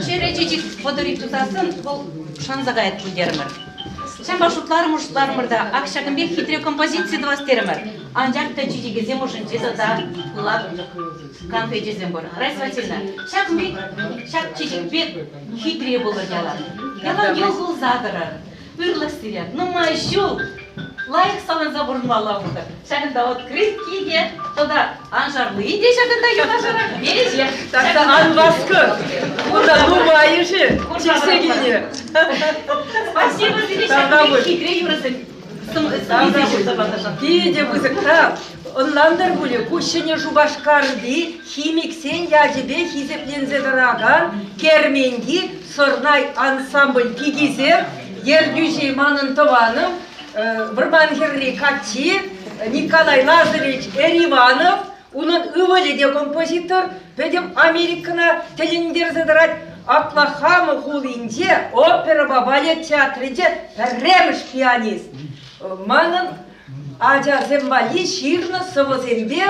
Чӗрӗ чечек вӑтӑр тусассӑн вӑл шанса каять пуль терӗмӗр. Ҫавӑнпа шутларӑмӑр-шутларӑмӑр та ак ҫакӑн пек хитре композици тӑвас терӗмӗр. Анчах та чечекӗсем ӑшӗнче тата пылак канфечӗсем пур. Раиса Васильевна, ҫакӑн пек ҫак чечек пек хитре пулӑр ялан. Ялан йӑл кулса тӑрӑр. Ырлӑх сире, нумай ҫул лайӑх саланса пурӑнмалла пултӑр. Ҫакӑнта открытки те, тата аншарли те ҫакӑнта юнашарах веҫех. Тата ан васкӑр. Кунта нумайӑшӗ чиксе килнӗ. Спасибо сире ҫакӑн пек хитре юрӑсем. Питӗ пысӑк тав. Ӑнлантӑр пулӗ, ку Ҫӗнӗ Шупашкарти химиксен ячӗпе хисепленсе тӑракан Керменти Сӑрнай ансамбль пикисем, ертӳҫи манӑн тӑванӑм, Вӑрманхӗрри каччи Николай Лазаревич Эриванов, унӑн ывӑлӗ те композитор, пӗтӗм Америкӑна тӗлӗнтерсе тӑрать. Оклахама хулинче оперӑпа балет театрӗнче пӗрремӗш пианист. Манӑн ачасем валли ҫырнӑ сӑвӑсемпе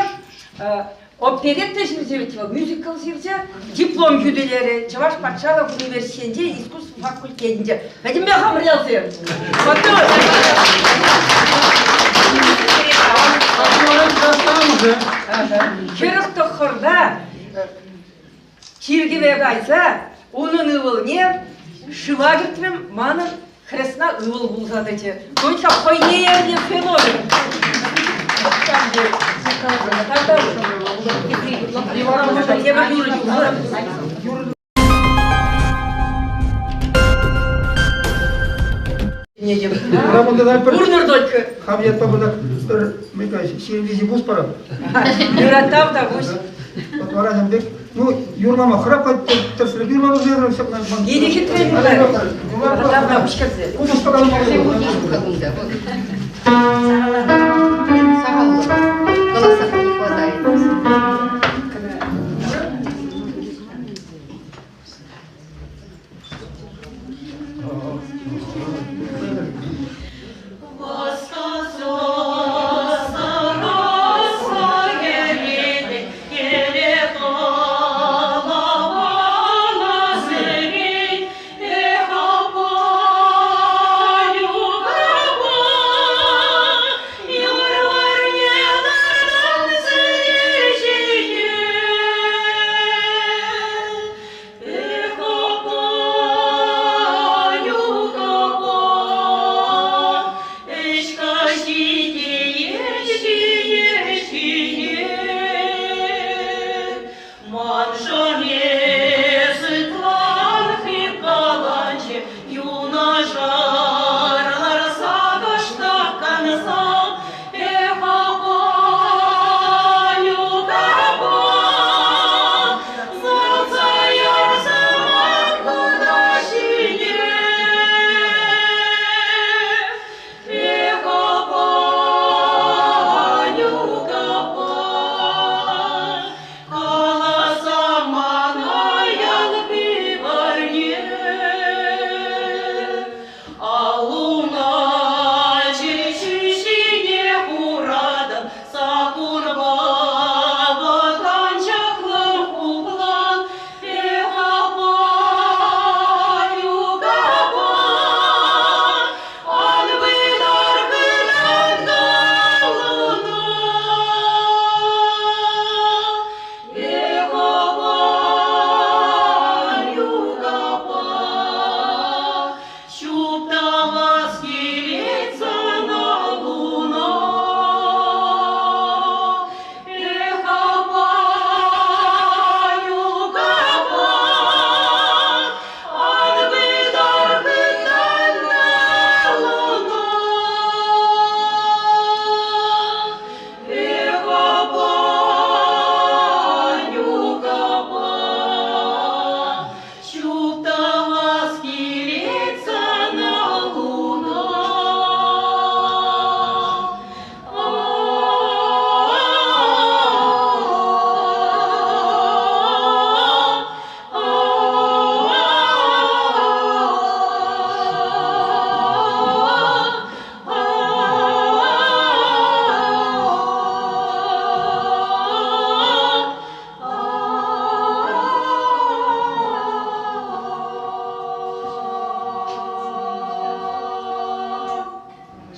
оперетта ҫырчӗ вӗт вӑл, мюзикл ҫырчӗ, диплом хӳтӗлерӗ Чӑваш патшалӑх университетӗнче искусство факультетӗнче. Пӗтӗмпе хамӑр ялсем. 49-ра чиркӗве кайса унӑн ывӑлне шыва кӗртрӗм, манӑн хресна ывӑл пулса тӑчӗ. Конча хӑйне евӗрлӗ феномен. Тепӗр юрӑ юрлӑр. Пурнӑр только. Хам ятпа пына пӗр ҫирӗм пус парам. Юратав та пуҫ. Вот вара ҫам пек, ну, юрлама хӑрап тӗрӗслӗх юрлама ҫакна. Ене хитре юрлар. Юратав та пуҫ кӗрсе. Купӑс калама. Сахал. Голосов не хватает.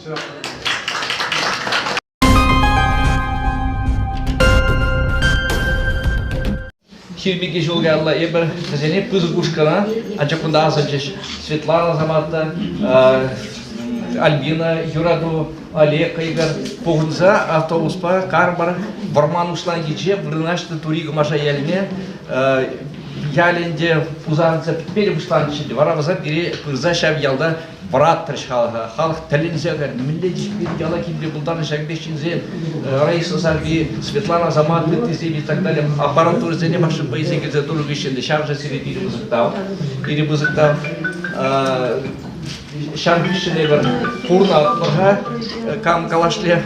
22 ҫул каялла эпир вӗсене пысӑк ушкӑна, анчах кунта асӑнчӗҫ Светлана Саматта, Альбина Юрату, Олег Кӑйкӑр пухӑнса автобуспа Кармар вӑрман уҫланкинче вырнаҫнӑ Тури Кӑмаша ялне ялӗнче пусарӑнса пӗтме те пуҫланӑччӗ те. Вара вӗсем пире пырса ҫав ялта вӑратрӗҫ халӑха. Халӑх тӗлӗнсе кайрӗ. Мӗнле пирӗн яла килме пултарнӑ ҫак пек ҫынсем, Раиса Сарпи, Светлана Азамат, ыттисем и так далее. Аппаратурӑсене машинпа илсе килсе турӑ хыҫҫӑн ҫавшӑн сире питӗ пысӑк тав. Питӗ пысӑк тав. Ҫав хыҫҫӑн эпир пурӑнатпӑр-ха, кам калашле.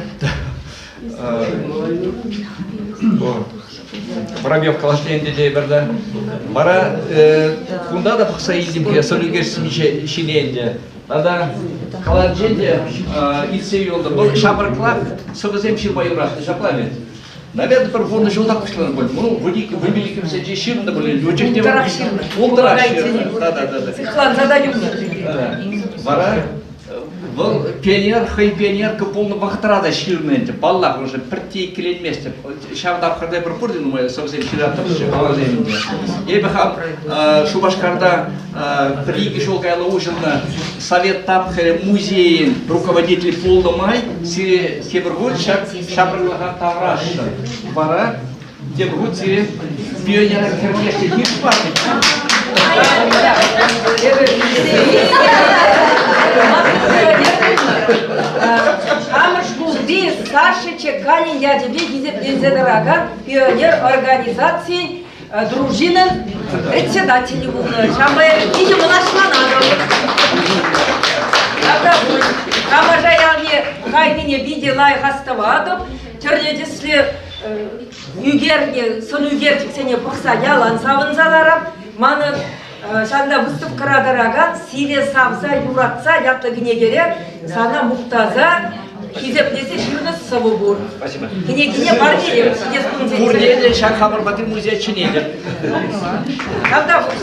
Воробьев калашле ӗнтӗ тейӗпӗр та. Вара кунта та пӑхса илтӗм сӑн ӳкерсем ҫине ӗнтӗ. Тата каланче те илсе юлтӑм. Вӑл ҫамрӑклах сӑвӑсем ҫырма юратнӑ, ҫапла ведь? Наверное, пӗр вунӑ ҫултах пуҫланӑ пуль. Ну, вунпиллӗкмӗшсенче ҫырнӑ пуль. Ултӑрах ҫырнӑ. Ултӑрах ҫырнӑ. Да, да, да, да. Сыхланса та юлнӑ. Вара вӑл пионер, хӑй пионерка пулнӑ вӑхӑтра та ҫырнӑ ӗнтӗ. Паллах, уже пӗртте иккӗленместӗп. Ҫав тапхӑрта эпир пурте нумай сӑвӑсем ҫыраттӑмӑрччӗ, каласем ӗнтӗ. Эпӗ хам Шупашкарта пӗр-икӗ ҫул каялла уҫӑлнӑ Совет тапхӑрӗ музейӗн руководителӗ пулнӑ май сире тепӗр хут ҫак ҫамрӑклӑха таврасшӑн. Вара тепӗр хут сире пионера кӗртесси йыш пачӗ. Хамӑр шкулти Саша Чеканин ячӗпе хисепленсе тӑракан пионер организацийӗн дружинӑн председателӗ пулнӑ. Ҫавӑнпа питӗ мӑнаҫланатӑп. Тамаша ялне кайнине питӗ лайӑх астӑватӑп. Тӗрлӗ тӗслӗ ӳкернӗ сӑн ӳкерчӗксене пӑхса ялан савӑнса ларап. Манӑн ҫавна выставкӑра тӑракан «Сире савса юратса» ятлӑ кӗнекере сана мухтаса хисеплесе ҫырнӑ сӑвӑ пур. Спасибо. Кӗнекине парнелем ҫитес кунсенче. Пурне те ҫак хамӑр патри музее чӗнетӗп. Тавтапуҫ.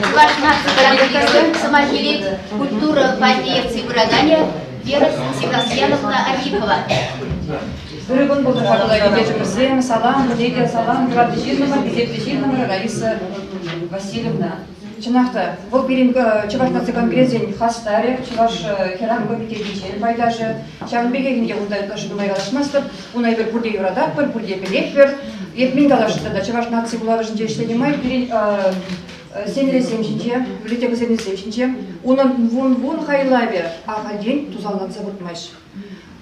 Чӑваш наци конгресӗн сӑмах илет культура пайне ертсе пыраканӗ Вера Севастьяновна Архипова. Ырӑ кун пултӑр, хаклӑ ентешӗмӗрсем. Салам, пурне салам, юратнӑ ҫыннӑмӑр, хисеплӗ ҫыннӑмӑр Раиса Васильевна. Чӑнах та, вӑл пирӗн Чӑваш наци конгресӗн хастарӗ, Чӑваш хӗрарӑм комитетӗнчен пайташӗ. Ҫавӑн пекех ӗнтӗ унта ытлашши нумай калаҫмастӑп. Уна эпир пурте юрататпӑр, пурте пӗлетпӗр. Эп мӗн каласшӑн тата Чӑваш наци вулавӑшӗнче ӗҫленӗ май пирӗн сенресем ҫинче, библиотекӑсем ҫинче унӑн вун-вун хайлавӗ ахальтен тусанланса выртмасть.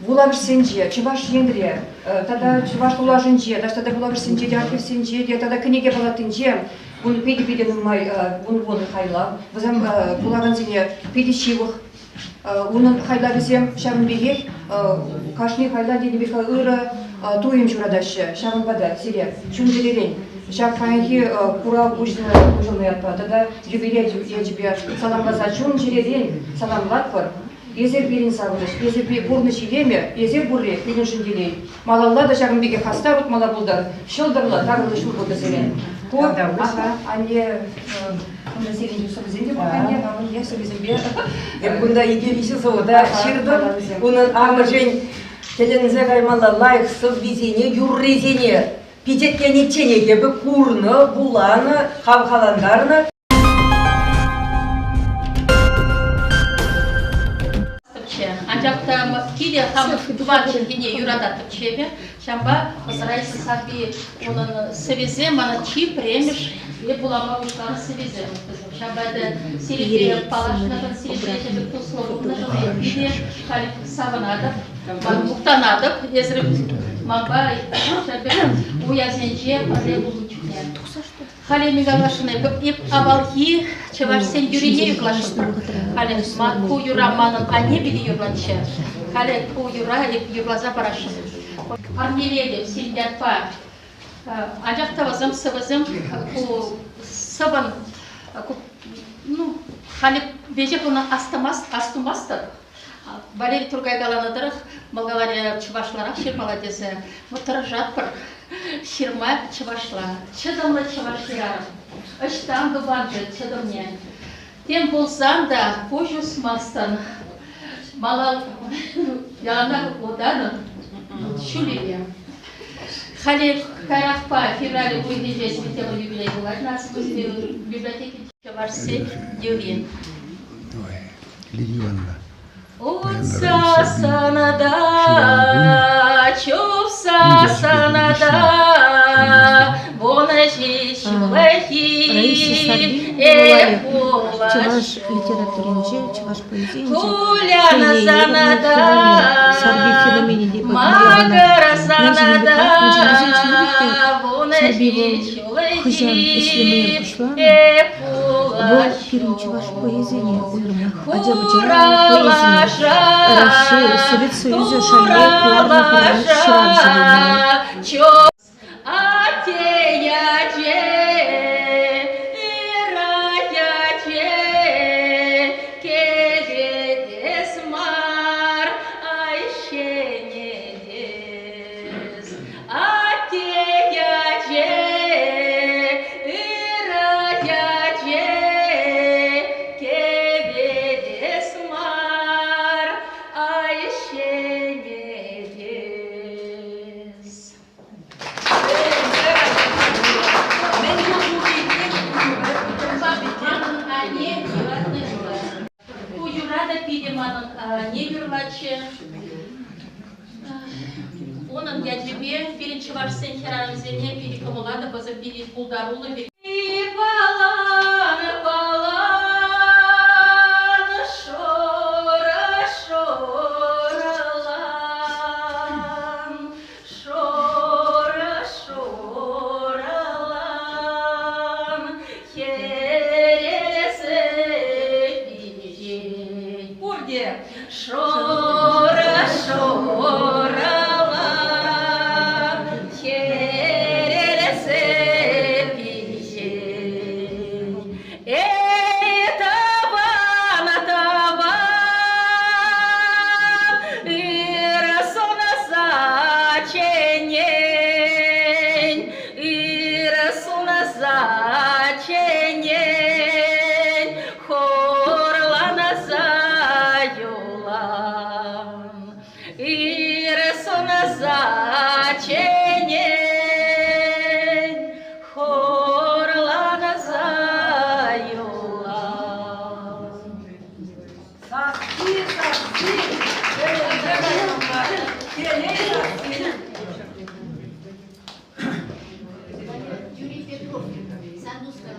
Вулавӑшсенче, Чӑваш Енре тата Чӑваш тулашӗнче, таҫта та вулавӑшсенче те, архивсенче те тата кӗнеке палатинче ун питӗ-питӗ нумай вун-вун хайлав. Вӗсем вулакансене питӗ ҫывӑх. Унӑн хайлавӗсем ҫавӑн пекех кашни хайлав тенӗ пек ырӑ туйӑм ҫуратаҫҫӗ. Ҫавӑнпа та сире чун-чӗререн ҫак паянхи курав уҫӑлнӑ ятпа тата юбилей ячӗпе саламласа чун-чӗререн саламлатпӑр. Эсир пирӗн савӑнӑҫ, эсир пурнӑҫ илемӗ, эсир пурри пирӗншӗн телей. Малалла та ҫакӑн пекех хастар утмалла пултӑр, ҫӑлтӑрлӑ, такӑрлӑ ҫул пултӑр сире. Ку, аха, анне, кунта сирӗн сӑвӑсем те пур, анне, анне сӑввисемпе. Эп кунта икӗ-виҫӗ сӑвӑ та ҫыртӑм. Унӑн амӑшӗн тӗлӗнсе каймалла лайӑх сӑввисене, юррисене пичетленичченех эпӗ курнӑ, вуланӑ, хавхалантарнӑ. Анчах та киле хам тӑван чӗлхене юрататтӑмччӗ эпӗ. Ҫавӑнпа Раиса Сарпи унӑн сӑввисем мана чи пӗрремӗш эп вулама пуҫланӑ сӑввисем. Ҫавӑнпа та сирӗнпе паллашнӑшӑн, сирӗнпе эпӗ туслӑ пулнӑшӑн эпӗ питӗ халь савӑнатӑп, мухтанатӑп. Эсир манпа ҫак пек уявсенче пӗрле пулнӑ чухне. Халӗ Николашӑн эп авалхи чӑвашсен юррине юрласшӑн. Халӗ ку юра манӑн анне питӗ юрлатчӗ. Халӗ ку юра эп юрласа парасшӑн. Парнелетӗп сирӗн ятпа. Анчах та вӗсем сӑвӑсем ку сӑвӑн ну, халӗ веҫех ӑна астумастӑп. Валерий Туркай каланӑ тӑрӑх, вӑл каларӗ чӑвашларах ҫырмалла тесе. Вот тӑрӑшатпӑр ҫырма чӑвашла. Чӑтӑмлӑ чӑваш хӗрарӑм. Ӑҫтан тупан-ши чӑтӑмне? Тем пулсан та пуҫ усмастӑн, малал яланах утатӑн ҫулӗпе. Халӗ каярахпа февраль уйӑхӗнче тепӗр юбилей пулать наци библиотекинче чӑвашсен йӑли. Лидия Ивановна. Утса сана та, чупса сана та, вунӑ ҫич ҫуллахи Раиса Сарпи эх, чӑваш литературинче, чӑваш поэзийӗнче Куляна хӑйне сана евӗрлӗ та, феномен. Сарпи феноменӗ те макӑра патне сана Мӗншӗн та, мӗншӗн чӑннипех те вунӑ Сарпи вӑл ҫич ҫуллахи хӑҫан ӗҫлеме пуҫланӑ, эх, вӑл пирӗн чӑваш поэзине, уйрӑмах ача-пӑча поэзине Раҫҫей, Совет Союзӗ шайне кӑларнӑ пӗрремӗш ҫыравҫӑ пулнӑ. Атте ячӗ, ырӑ ячӗ, кӗветес мар, ай ҫӗнетес. Манӑн анне юратнӑ юрӑ. Ку юрра та питӗ манӑн анне юрлатчӗ. Унӑн ячӗпе пирӗн чӑвашсен хӗрарӑмсене питӗ кӑмӑллатӑп, вӗсем питӗ пултаруллӑ. Палан, палан, шура, шуралан, шура, шуралан, хӗресе пиҫет. Пурте Шура, шуралан, хӗресе пиҫет. Эй, тӑван, тӑван, ыр сунса чӗнен, ыр сунса чӗнен, Хурланса юлан, ир сунса чӗнен, хурланса юлан. Сасси, сасси, телей сасси. Юрий Петров, Сандуска.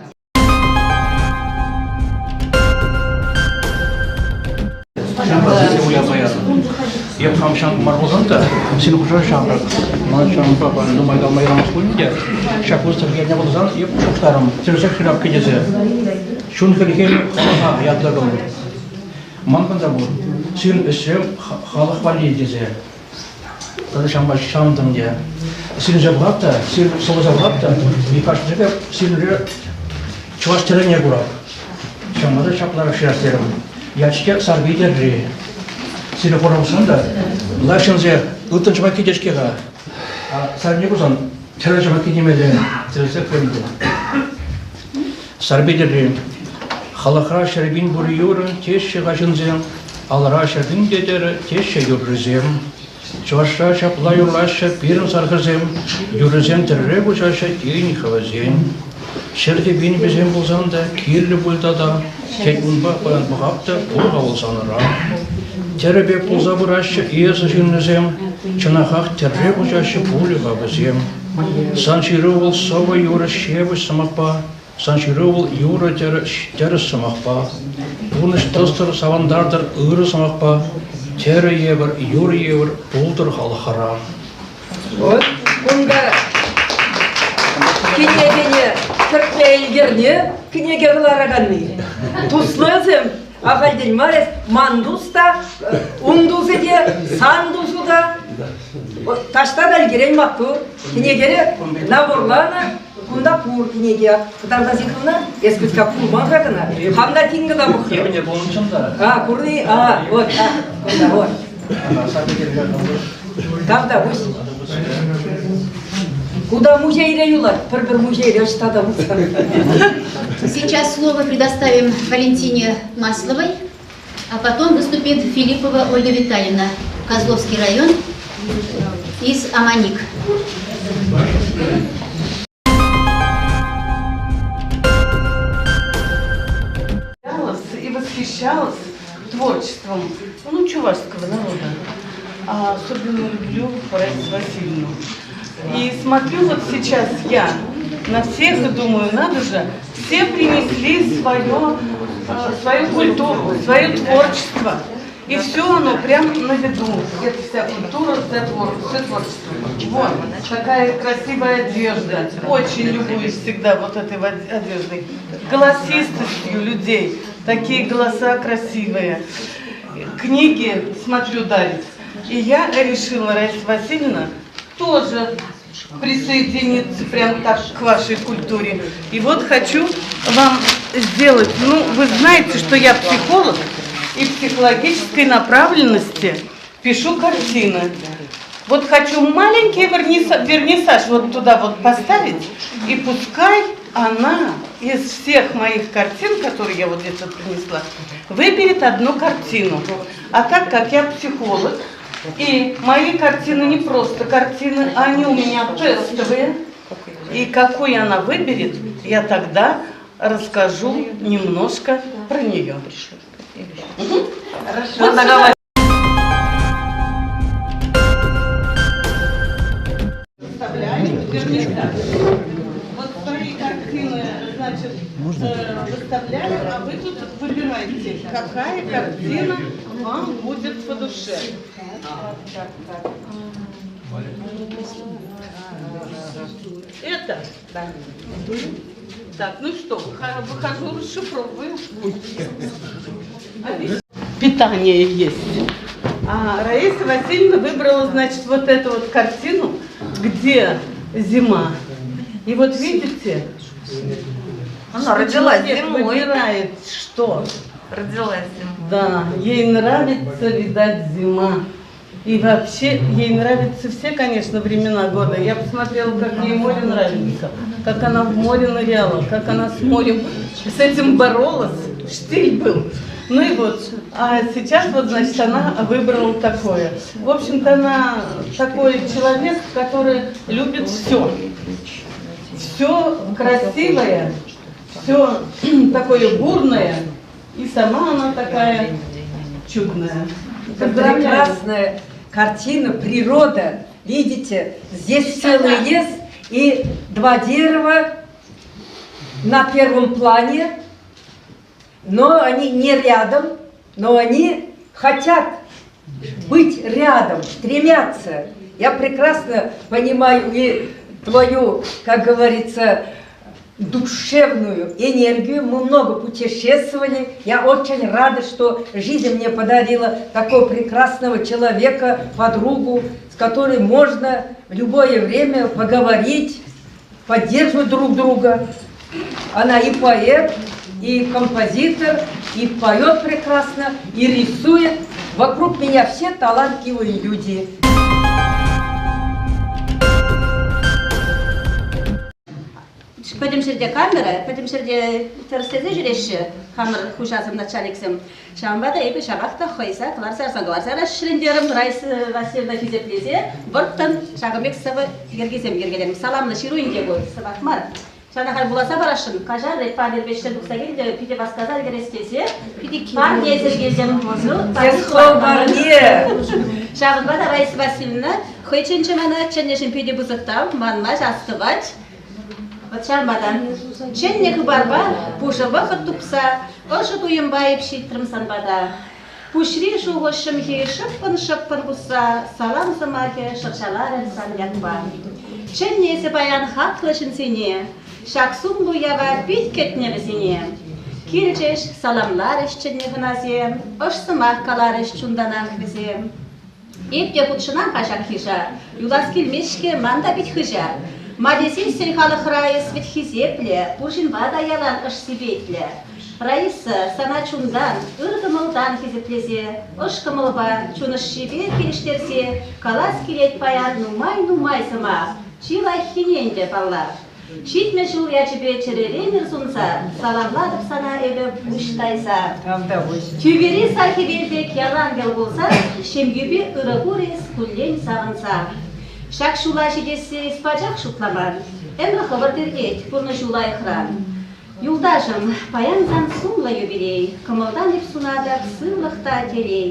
Эп хам ҫамрӑк мар пулсан та, син хушӑра ҫамрӑк. Ман ҫавӑнпа нумай калма юрамасть пулин те, ҫак выставка ятне пулсан эп шухӑшларӑм, тӗрӗсех шырап кӗтесе. Чун хӗлхемӗ халӑха ятлӑ Ман кунта пур. Сирӗн ӗҫре халӑх валли тесе. Тата ҫавӑнпа ҫавӑнтӑм те. Сирӗнше пӑхап та, сирӗн сӑвӑса пӑхап та, Микашсемпе сирӗнре чӑваш тӗррине курап. Ҫавӑнпа та ҫапларах ҫырас терӗм. Ячӗ Сарпи тӗрри. Сире курмасан та, лаҫӑнсе ылтӑн чӑмакки те-ҫке-ха. Сарпине курсан тӗрӗ чӑмакки темелле тӗрӗсех пулин те. Сарпи тӗрри. Халӑхра 100 000 пур юрӑ, теҫҫӗ-ха ҫынсем. Алра 100 000 те тӗрӗ, теҫҫӗ юррисем. Чӑвашра ҫапла юрлаҫҫӗ пирӗн сархӑсем, юррисем тӗрре куҫаҫҫӗ тин хӑвӗсен. Ҫӗр те пин вӗсем пулсан та кирлӗ пуль тата, тет унпа паян пӑхап та пур-ха вӑл санра. Тӗрӗ пек пулса пыраҫҫӗ эсӗ ҫыннисем, чӑнахах тӗрре куҫаҫҫӗ пулӗ-ха вӗсем. Сан ҫыру вӑл сӑвӑ юрӑ ҫепӗҫ сӑмахпа, Сан ҫыру вӑл юрӑ тӗрӗс сӑмахпа, пурнӑҫ тӑстӑр, савӑнтартӑр ырӑ сӑмахпа, тӗрӗ евӗр, юрӑ евӗр пултӑр халӑхра. Вот кунта кӗнекене кӗртме ӗлкӗрнӗ кӗнеке кӑлараканни. Туслӑсем ахальтен мар эс ман тус та, ун тусӗ те, сан тусу та. Таҫта та ӗлкӗрен маттур. Кӗнекере наборланӑ Кунта пур кӗнеке. Кӑтартас хывна, эс пытка курман-ха кӑна. Хам та тин кӑна пӑхрӑм. Эпӗ не пулнӑччӗ та. А, курни, а, вот, а, кунта, вот. Тавтапуҫ. Куда музейре юлать, пӗр-пӗр музейре ӑҫта та пулсан. Сейчас слово предоставим Валентине Масловой, а потом выступит Филиппова Ольга Витальевна, Козловский район, из Аманик. И восхищалась творчеством ну, чувашского народа. А особенно люблю Раису Васильевну. И смотрю вот сейчас я на всех и думаю, надо же, все принесли свое, свою культуру, свое творчество. И все оно прям на виду. Это вся культура, все, твор, все творчество. Вот, какая красивая одежда. Очень любуюсь всегда вот этой одеждой. Голосистостью людей. Такие голоса красивые. Книги, смотрю, дарит. И я решила, Раиса Васильевна, тоже присоединиться прям так к вашей культуре. И вот хочу вам сделать, ну, вы знаете, что я психолог и психологической направленности пишу картины. Вот хочу маленький вернисаж вот туда вот поставить, и пускай она из всех моих картин, которые я вот здесь вот принесла, выберет одну картину. А так как я психолог, и мои картины не просто картины, они у меня тестовые. И какую она выберет, я тогда расскажу немножко про нее. Угу. Хорошо. Вот свои картины, значит, выставляю, а вы тут выбираете, какая картина вам будет по душе. Это? Да. Так, ну что, выхожу, расшифровываю. Питание есть. А Раиса Васильевна выбрала, значит, вот эту вот картину, где зима. И вот видите, она родилась зимой. Выбирает что? Родилась зимой. Да, ей нравится, видать, зима. И вообще ей нравятся все, конечно, времена года. Я посмотрела, как ей море нравится, как она в море ныряла, как она с морем, с этим боролась, штиль был. Ну и вот, а сейчас вот, значит, она выбрала такое. В общем-то, она такой человек, который любит все. Все красивое, все такое бурное, и сама она такая чудная. Это прекрасная картина, природа. Видите, здесь целый лес и два дерева на первом плане, но они не рядом, но они хотят быть рядом, стремятся. Я прекрасно понимаю и твою, как говорится, душевную энергию. Мы много путешествовали. Я очень рада, что жизнь мне подарила такого прекрасного человека, подругу, с которой можно в любое время поговорить, поддерживать друг друга. Она и поэт, и композитор, и поет прекрасно, и рисует. Вокруг меня все талантливые люди. Пӗтӗм ҫӗрте камера, пӗтӗм ҫӗрте тӗрӗслесе ҫӳреҫҫӗ хамӑр хуҫасем, начальниксем. Ҫавӑнпа та эпӗ ҫапах та хӑйса кӑларса ярсан кӑларса яраҫҫӗ терӗм Раиса Васильевна хисеплесе вӑрттӑн ҫакӑн пек сӑвӑ йӗркисем йӗркелерӗм. Саламлӑ ҫыру ӗнтӗ ку, сӑвах мар. Ҫавна халь вуласа парасшӑн. Каҫар, Павел ӗҫрен тухса килнӗ, питӗ васкаса ӗлкӗрес тесе. Парнесӗр килтӗм. Эс парне! Ҫавӑнпа та Раиса Васильевна хӑй чӗнчӗ мана, чӗннӗшӗн питӗ пысӑк тав, манмасть, астӑвать. Вӑт ҫавӑнпа та чӗннӗ хыпарпа пушӑ вӑхӑт тупса ӑшӑ туйӑмпа эп ҫитрӗм сан пата. Пуҫри шухӑш ҫӑмхи шӑппӑн-шӑппӑн пусса салам сӑмахӗ шӑрҫаларӗ сан ятпа. Чӗннӗ эсӗ паян хаклӑ ҫынсене, ҫак сумлӑ уява пит кӗтнӗ вӗсене. Килчӗҫ, саламларӗҫ чӗннӗ хӑнасем, ӑш сӑмах каларӗҫ чунтанах вӗсем. Эп те хутшӑнам-ха ҫак йыша, юлас килмест-ҫке ман та пит хыҫа. Ма тесессӗн халӑхра эс вӗт хисеплӗ, пур ҫынпа та ялан ӑш сипетлӗ. Раиса, сана чунтан, ыр кӑмӑлтан хисеплесе, ӑш кӑмӑлпа, чун ӑшшипе килӗштерсе калас килет паян нумай-нумай сӑмах. Чи лайӑххине ӗнтӗ, паллах. 70 ҫул ячӗпе чӗререн ыр сунса саламлатӑп сана эпӗ пуҫ тайса. Тӳпери сар хӗвел пек ялан йӑл кулса, ҫемйӳпе ырӑ кур эс куллен савӑнса. Ҫак ҫула ҫитессе эс пачах шутламан. Ӗмӗр хӑвӑрт иртет, пурнӑҫу лайӑхран. Юлташӑм, паян сан сумлӑ юбилей, кӑмӑлтан эп сунатӑп сывлӑх та телей.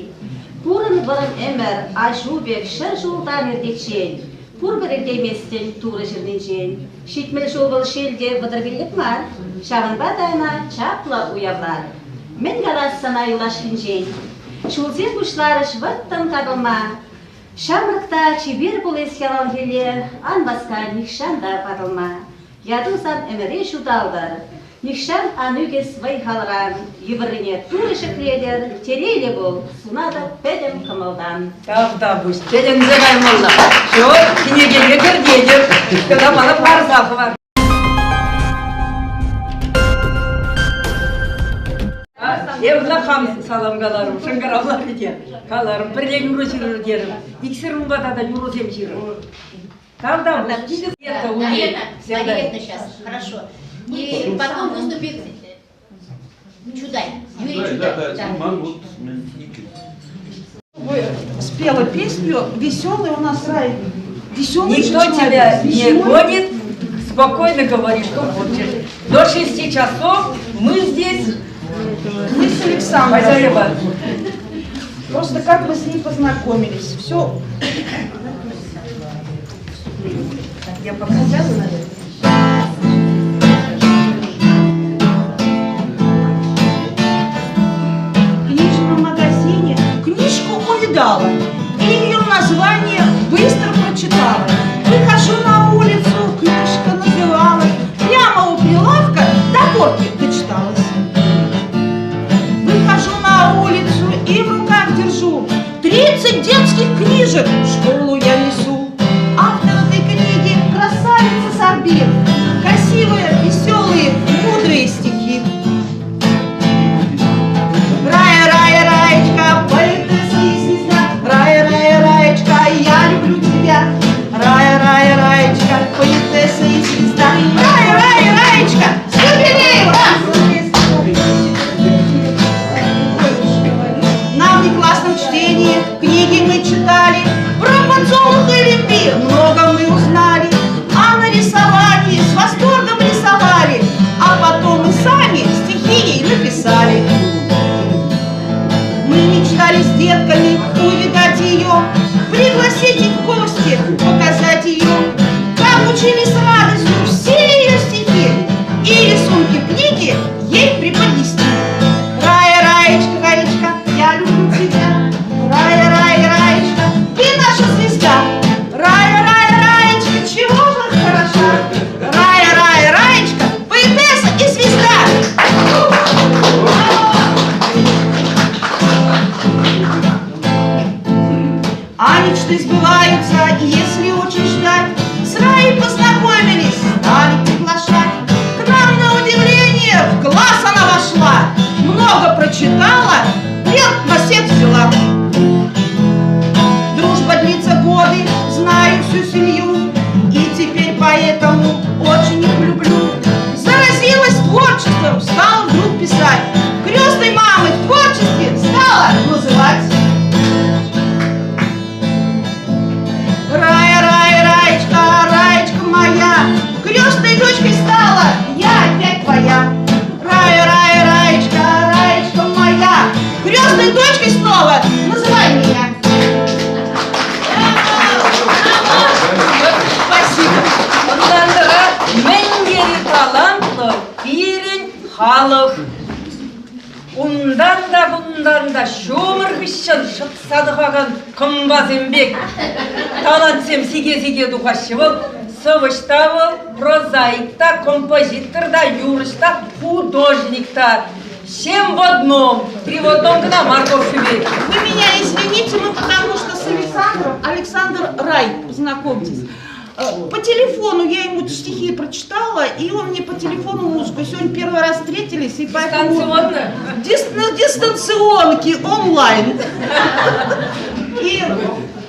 Пурӑн вӑрӑм ӗмӗр, аҫу пек 100 ҫултан иртиччен. Пурпӗр иртейместӗн Турӑ ҫырнинчен. 70 ҫул вӑл шел те 35 мар, ҫавӑнпа та ӑна чаплӑ уявлар. Мӗн калас сана юлашкинчен? Ҫулсем пуҫларӗҫ вӑрттӑн катӑлма. Ҫамрӑк та чипер пул эс яланхилле, ан васка нихҫан та ватӑлма. Яту сан ӗмӗре ҫуталтӑр, нихҫан ан ӳкес вӑй-халран, йывӑррине Турӑ ҫӗклетӗр, телейлӗ пул, сунатӑп пӗтӗм кӑмӑлтан. Тавтапуҫ, тӗлӗнсе каймалла. Ҫук, кӗнекене кӗртетӗп, кӑна мана парса хӑвар. Эпӗ хам салам каларӑм, шӑнкӑравларӗ те каларӑм, пӗрле юрӑ ҫырӑр терӗм. Иксӗр унпа тата юрӑсем ҫырӑр. Марина, Марина сейчас, хорошо. И потом выступит Чудай, Юрий Чудай. Да. Спела песню «Веселый у нас рай». Веселый Никто тебя не гонит, спокойно говори, что хочешь. До 6 часов мы здесь. Мы с Александром. Хозяева. Просто как мы с ней познакомились. Все. Я показала, наверное. В книжном магазине книжку увидала и ее название быстро прочитала. Выхожу на улицу, книжка называлась, прямо у прилавка до корки дочиталась. Выхожу на улицу и в руках держу 30 детских книжек в школу я несу. Автор этой книги красавица с орбит, красивые, веселые, мудрые стихи. Рая, рая, раечка, поэтесса и звезда. Рая, рая, раечка, я люблю тебя. Рая, рая, раечка, поэтесса и звезда. Рая, рая, раечка, с юбилеем вас! На внеклассном чтении книги мы читали, про подсолнух и любви много мы узнали, а на рисовании с восторгом рисовали, а потом и сами стихи ей написали. Мы мечтали с детками увидать ее, пригласить их в гости, показать ее. Как учили с радостью все ее стихи и рисунки в книге ей преподнести. Рая, Раечка, Раечка, я люблю тебя. Рая, Рая, Раечка, ты наша звезда. Рая, Рая, Раечка, чего же хороша? Рая, Рая, Раечка, поэтесса и звезда. А мечты сбываются, если очень ждать. С Раей познакомились, стали приглашать. К нам, на удивление, в класс она вошла. Много прочитала, плен на всех взяла. Дружба длится годы, знаю всю семью. И теперь поэтому очень их люблю. Заразилась творчеством, стала вдруг писать. Крестной мамой в творчестве стала называть. Рая, рая, Раечка, Раечка моя, крестной дочкой стала, я опять твоя. Рая, рая, Раечка, Раечка моя, крестной дочкой снова называй меня. Спасибо. Ӑнлантӑра мӗн тери талантлӑ пирӗн халӑх. Унтан та кунтан та ҫумӑр хыҫҫӑн шӑтса тухакан кӑмпасем пек талантсем сике-сике тухаҫҫӗ. Вӑл сӑвӑҫ та вӑл, прозаик та, композитор та, юрӑҫ та, художник та. Семь в одном, три в одном кӑна морковка пек. Вы меня извините, мы потому что с Александром, Александр Рай, познакомьтесь. По телефону я ему стихи прочитала, и он мне по телефону музыку. Сегодня первый раз встретились, и поэтому... Дистанционно? На дистанционке, онлайн. И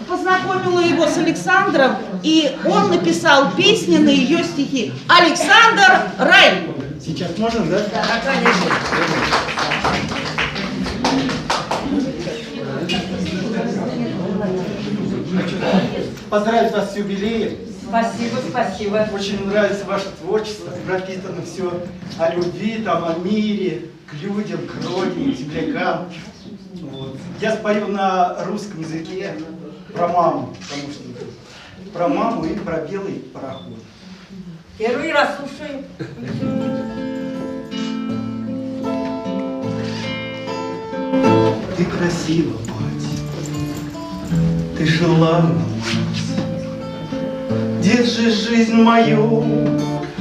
позвонили. познакомила его с Александром, и он написал песни на ее стихи. Александр Рай. Сейчас можно, да? Да, конечно. Хочу поздравить вас с юбилеем. Спасибо, спасибо. Очень нравится ваше творчество, пропитано все о любви, там, о мире, к людям, к родине, к землякам. Вот. Я спою на русском языке про маму, потому что про маму и про белый пароход. Первый раз слушаю. Ты красива, мать, ты желанна, мать, Держишь жизнь мою,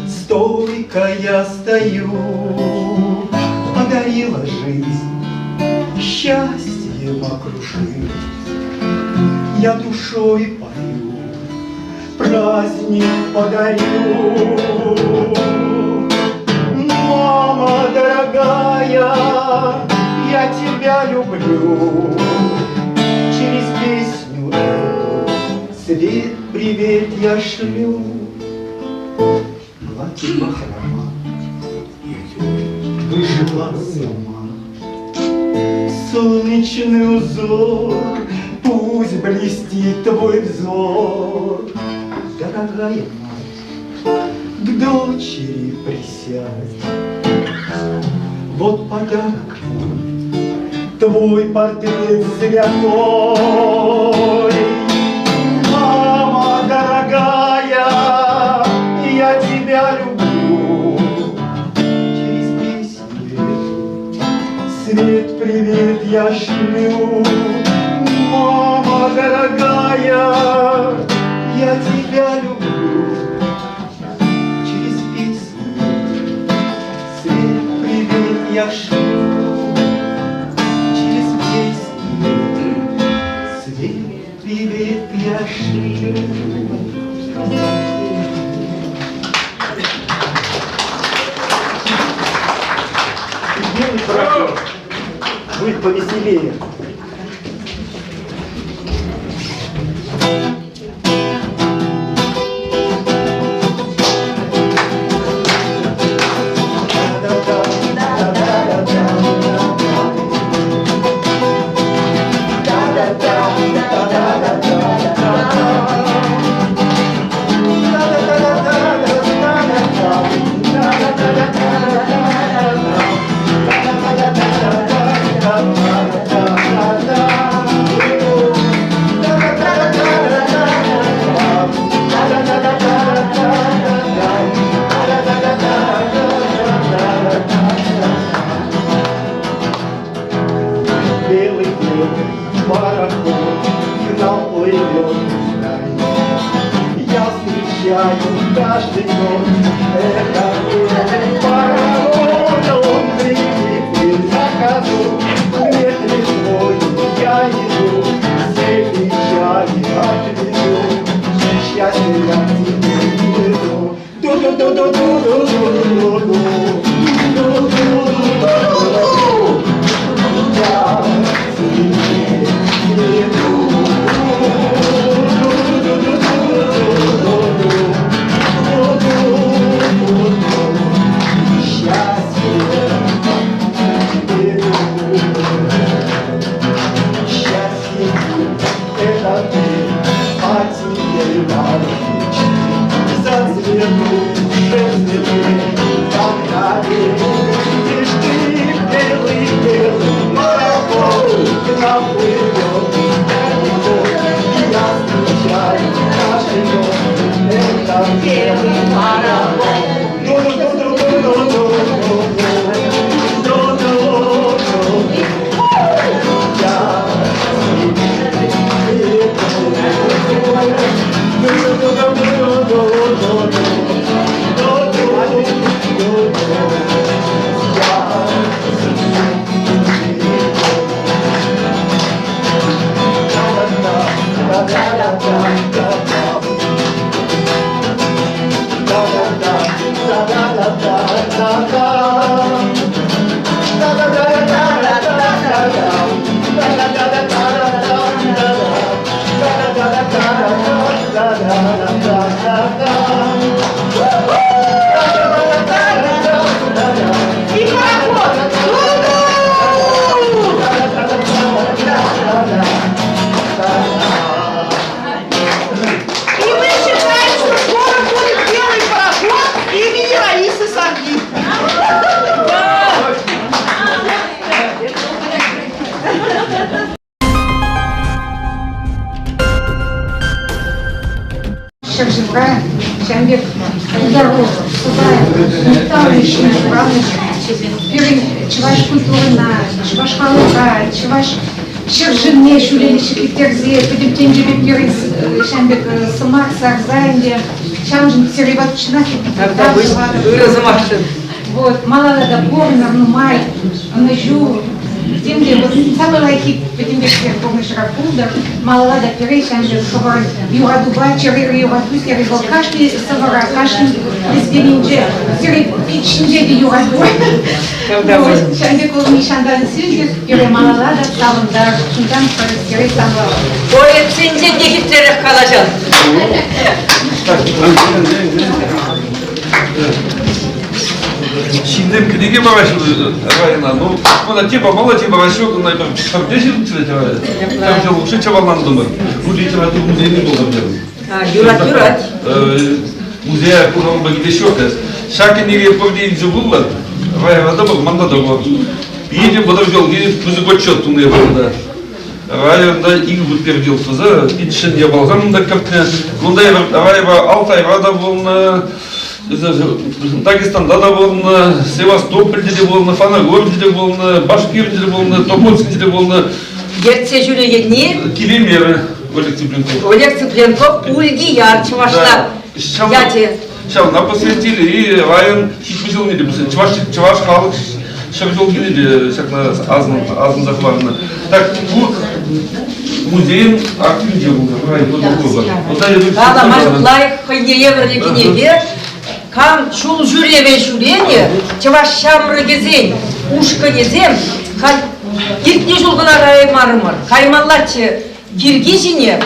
стойко я стою, Подарила жизнь, счастьем окружил. Я душой пою, праздник подарю. Мама дорогая, я тебя люблю. Через песню эту свет привет я шлю. Платье бахрома выжила сама. Солнечный узор, пусть блестит твой взор. Дорогая мать, к дочери присядь. Вот подарок мой, твой портрет святой. Мама дорогая, я тебя люблю. Через песню эту свет привет я шлю. Мама дорогая, я тебя люблю. Через песню эту свет привет я шлю. Через песню эту свет привет я шлю. Белый пароход будет повеселее. Белый белый пароход к нам плывет вдаль. Я встречаю каждый год этот белый пароход. Он прилетит на ходу, лет листвой я иду, все печали отведу, счастье я к тебе веду. Ду-ду-ду-ду-ду-ду-ду-ду-ду. Ду-ду-ду-ду-ду-ду. Я тебе иду. Счастье иду. Счастье это ты, а теперь навечно зацветут уже цветы, когда видишь ты белый, белый пароход к нам плывет далеко. Я встречаю каждый год этот белый пароход. Ду-ду-ду-ду-ду-ду-ду-ду-ду-ду. Я ҫӗршывра ҫавӑн пек пултаруллӑ, сӑпайлӑ, мухтавлӑ ҫын ҫуралнӑшӑн пирӗн чӑваш культурӑна, чӑваш халӑха, чӑваш ҫӗршывне ҫӳлелле ҫӗклеттерсе пӗтӗм тӗнчепе пирӗн ҫавӑн пек сӑмах сарса ӗнтӗ ҫавӑншӑн сире чӑнах Ырӑ сӑмахшӑн. Вот, малалла та пурӑнӑр нумай, ӑнӑҫу. Тем те вот самый лайӑххи пӗтӗмпех пурнӑҫра пултӑр. Малалла та пире ҫавӑн пек хӑвӑр юратупа, чӗрери юрату сире вӑл кашни сӑвӑра, кашни произведенинче сире пит ҫинче те юрату. Ҫавӑн пек вӑл нихҫантан сӳнтӗр, пире малалла та савӑнтар, чунтан сире саламлатӑп. Поэтсенчен те хитререх калаҫан. Ҫынсем кӗнеке параҫҫӗ района. Ну, мана те памалла, те параҫҫӗ, ӑна пӗрте ҫырнӑччӗ Там же лучше чаваллантӑмӑр. Ну, литература музейне пултӑм. Юрать, юрать. Музея куралма килес ҫук. Ҫак кӗнеке пурте илсе пулнӑ. Района та пур, манда та пур. Питӗ вӑтӑр ҫулхи пысӑк отчет тунӑ эпӗ унта. Районта икӗ хут переделствӑса ҫӗнӗ япаласем та кӗртнӗ. Кунта Раева Алтайра та пулнӑ, Дагестанда та пулнӑ, Севастопольте те пулнӑ, Фанагорде те пулнӑ, Башкирте те пулнӑ, Тобольскинче те пулнӑ. Ертсе ҫӳрекенни Килемерӗ Олег Цыпленков. Олег Цыпленков Ульдияр чӑвашла ячӗ. Ҫавна посвятили и район ҫитмӗл ҫулне те чӑваш чӑваш халӑх ҫӗр ҫулхине те ҫакна асӑнса хӑварнӑ. Так ку музейӗн архивӗнче пулнӑ. Калама ҫук лайӑх хӑйне евӗрлӗ кӗнеке. Кам ҫул ҫӳреве ҫӳренӗ чӑваш ҫамрӑкӗсен ушкӑнӗсем халь иртнӗ ҫул кӑна каяймарӑмӑр. Каймаллаччӗ пирки ҫине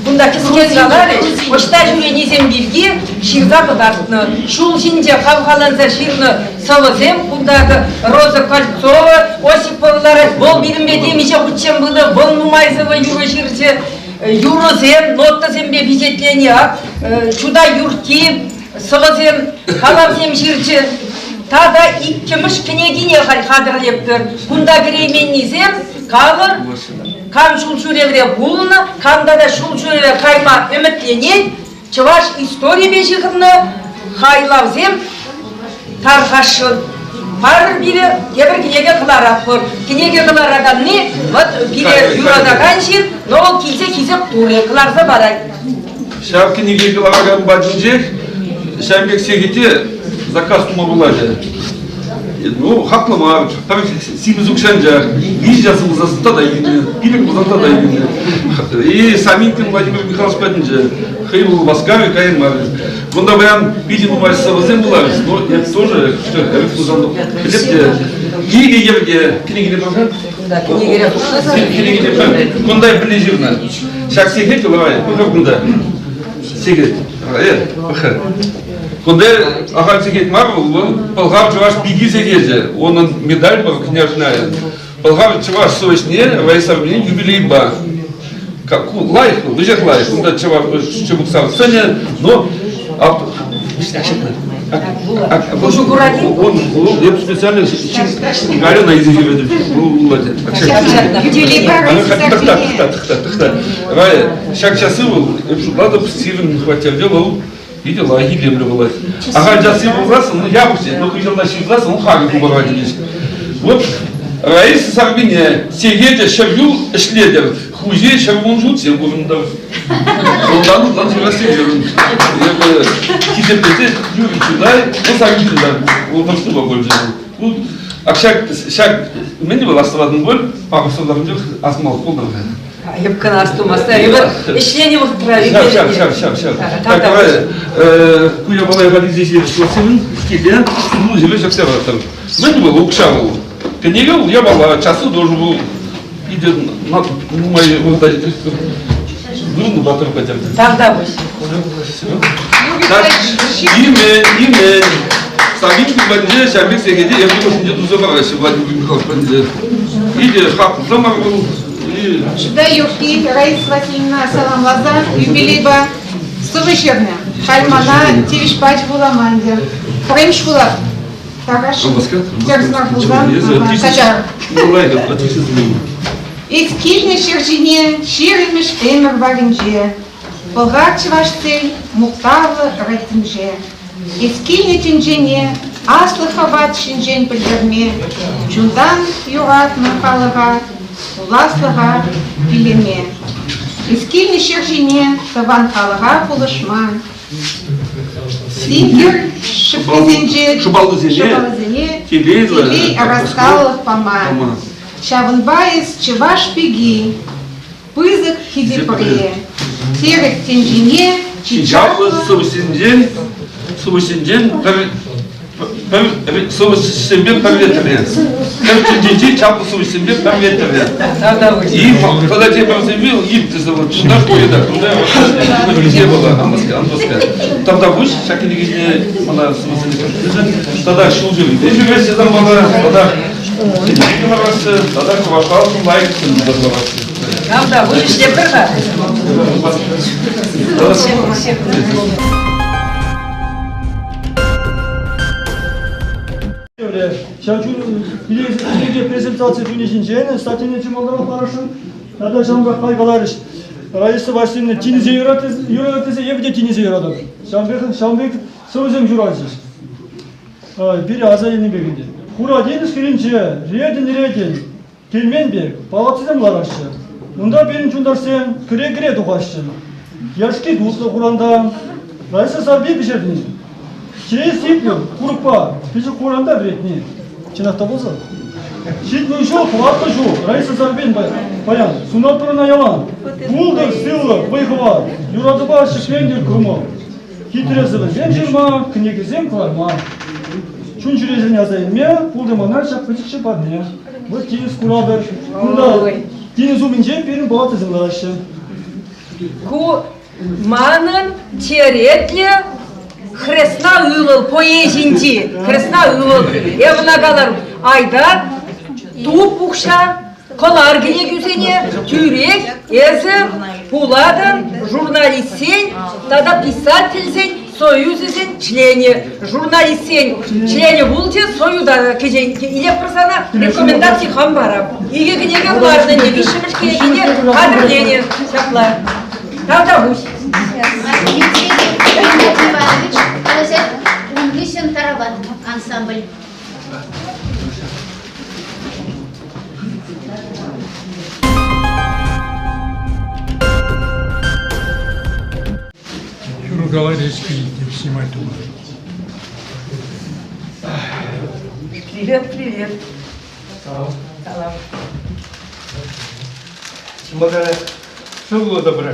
кунта кӗскен каларӗҫ, ӑҫта ҫӳренисем пирки ҫырса кӑтартнӑ. Ҫул ҫинче хавхаланса ҫырнӑ сӑвӑсем кунта Роза Кольцова, Осипова ларать, вӑл пирӗнпе темиҫе хутчен пынӑ, вӑл нумай сӑвӑ юрӑ ҫырчӗ, юрӑсем, нотӑсемпе пичетленӗ, Чутай Юркки сӑвӑсем, калавсем ҫырчӗ. Тата иккӗмӗш кӗнекине халь хатӗрлетпӗр. Кунта кӗрейменнисем калӑр, кам ҫул ҫӳревре пулнӑ, кам тата ҫул ҫӳреве кайма ӗмӗтленет, чӑваш историйӗпе ҫыхӑннӑ хайлавсем тархасшӑн. Парӑр пире тепӗр кӗнеке кӑларатпӑр. Кӗнеке кӑлараканни вот пире юратакан ҫын, но вӑл килсе хисеп турӗ, кӑларса парать. Ҫав кӗнеке кӑларакан патӗнчех ҫавӑн пек сехете заказ тума пулать. Ну, хаклӑ мар, пӗр симӗс укҫанчах. Виҫ час пулсан тата илнӗ, пилӗк пулсан тата илнӗ. И Саминкин Владимир Михайлович патӗнче хӑй вӑл васкарӗ, каймарӗ. Кунта паян питӗ нумай сӑвӑсем вуларӗҫ, но я тоже ӗлӗк пулсан пӗлеп те. Икӗ йӗрке кӗнекене пӑхать. Кӗнекене Кунта пӗрле ҫырнӑ. Ҫак сехет лавай, пӑхӑр кунта. Сехет. Э, пӑхӑр. Кунта ахаль сехет мар вӑл, вӑл пӑлхав чӑваш пики сехечӗ. Унӑн медаль пур княжная. Пӑлхав чӑваш совеҫне Раиса Армени юбилейпа. Лайӑх, веҫех лайӑх. Кунта чӑваш чубуксар сӑнӗ, но Он, я специально Галина Рая, ҫак часы вӑл, эп шутлатӑп, сирӗн хваттерте вӑл питӗ лайӑх илемлӗ пулать. Ахаль часы пулсассӑн, ну япӑхчӗ, но хыҫалта ҫырсассӑн, ну хакӗ купарать тенӗ. Вот Раиса Сарпине сехечӗ ҫӗр ҫул ӗҫлетӗр, Хуҫи 110 ҫулсем пурӑнтӑм. Унтан ытлан ҫырас темерӗм. Эпӗ хисеплесе Юрий Чутай, вӑл Савин Чутай, вӑл тӑрӑшнипе пулчӗ. Ку ак ҫак, ҫак мӗн вӑл астӑватӑн пуль, пахӑсӑрларӑн чух асмалӑх пултӑр. Эп кӑна астумаста. Эпир ӗҫленӗ вӑхӑтра Ҫав, ҫав, ҫав, ҫав, ҫав. Так, давай, ку япала япалисем ҫырсем киле, ну, ҫӗре ҫӗксе параттӑр. Мӗн вӑл, укҫа вӑл? Кӗнеке вӑл япала, часу тоже вӑл. Питӗ нумай вӑхӑта вырӑнлӑ батыр пӗтернӗ. Тавтапуҫ. Имен, имен. Савинский патӗнче ҫав пек сехете эрне хушшинче туса параҫҫӗ Владимир Михайлович патӗнче. Питӗ хаклӑ мар вӑл. Чутай юркки Раиса Васильевна саламласа юбилейпа сӑвӑ ҫырнӑ. Халь мана тивӗҫ пачӗ вуламан те. Пӗрремӗш вулап. Тӗрӗс мар пулсан, каҫар. Эс килнӗ ҫӗр ҫине ҫирӗммӗш ӗмӗр варринче. Пӑлхар чӑвашсен мухтавлӑ ретӗнче. Эс килнӗ тӗнчене аслӑ хӑват ҫинчен пӗлтерме, чунтан юратнӑ халӑха пуласлӑха пиллеме. Эс килнӗ ҫӗр ҫине тӑван халӑха пулӑшма. Синкер шӑписенче шӑпаллисене телей ӑраскаллӑх пама. Ҫавӑнпа эс чӑваш пики пысӑк хисепре. Тӗрӗк тӗнчине чи чаплӑ сӑвӑҫсенчен сӑвӑҫсенчен пӗр пӗр сӑвӑҫсемпе пӗрле тӗрӗ. Пӗр тӗнчинчи чаплӑ сӑвӑҫсемпе пӗрле тӗрӗ. И тата тепӗрсемпе иртнӗ вот кунта поэта, кунта не было, Антоска. Тавтапуҫ ҫак кӗнекене мана сӑвӑсене кӗртнӗшӗн. Тата ҫул ҫӳресе ҫӳреҫҫӗ мана, тата кӑлараҫҫӗ, тата чӑваш халӑхшӑн лайӑх ҫын кӑлараҫҫӗ. Тавтапуҫ ӗҫлетпӗр-ха. Ҫав кӗнеке презентаци кунӗ ҫинчен статьине чи малтанах парасшӑн. Тата ҫавӑнпах пай каларӗҫ. Раиса Васильевна тинӗсе юратать тесе эпӗ те тинӗсе юрататӑп. Ҫавӑн пек, ҫавӑн пек сӑвӑсем ҫуралчӗҫ. Пире аса илнӗ пек ӗнтӗ. Хура тинӗс хӗрринче ретӗн-ретӗн Кермен пек палатӑсем лараҫҫӗ. Унта пирӗн чунташсем кӗре-кӗре тухаҫҫӗ. Яшки тутлӑ хуранта, Раиса Сарпи пӗҫерни, чей сиплӗ курӑкпа пӗчӗк хуранта вӗретни. Чӑнах та пулсан. 70 ҫул хӑватлӑ ҫул Раиса Сарпин паян сунатпӑр ӑна ялан. Пултӑр сывлӑх, вӑй-хӑват, юратупа ҫӗклентӗр кӑмӑл. Хитре сӑвӑсем ҫырма, кӗнекесем кӑларма. Чун чӳречене аса илме пултӑр мана ҫак пӗчӗкҫӗ парне. Вот тинӗс куратӑр. Кунта тинӗс умӗнче пирӗн палатӑсем лараҫҫӗ. Ку манӑн черетлӗ хресна ывӑл поэзинчи хресна ывӑл. Эп ӑна каларӑм, айта туп укҫа, кӑлар кӗнекӳсене тӳрех эсӗ пулатӑн журналистсен тата писательсен союзӗсен членӗ, журналистсен членӗ пулчӗ, союза кӗчен илетпӗр сана, рекомендаци хам парам. Икӗ кӗнеке кӑларнӑ ӗнтӗ, виҫҫӗмӗш кӗнекине хатӗрленӗ ҫапла. Тавтапуҫ. Геннадий Иванович, ун хыҫҫӑн Тарават ансамбль. Юргаларӗҫ килтӗм снимать тума. Привет, привет. Салам. Чемодана сывлӑ добра.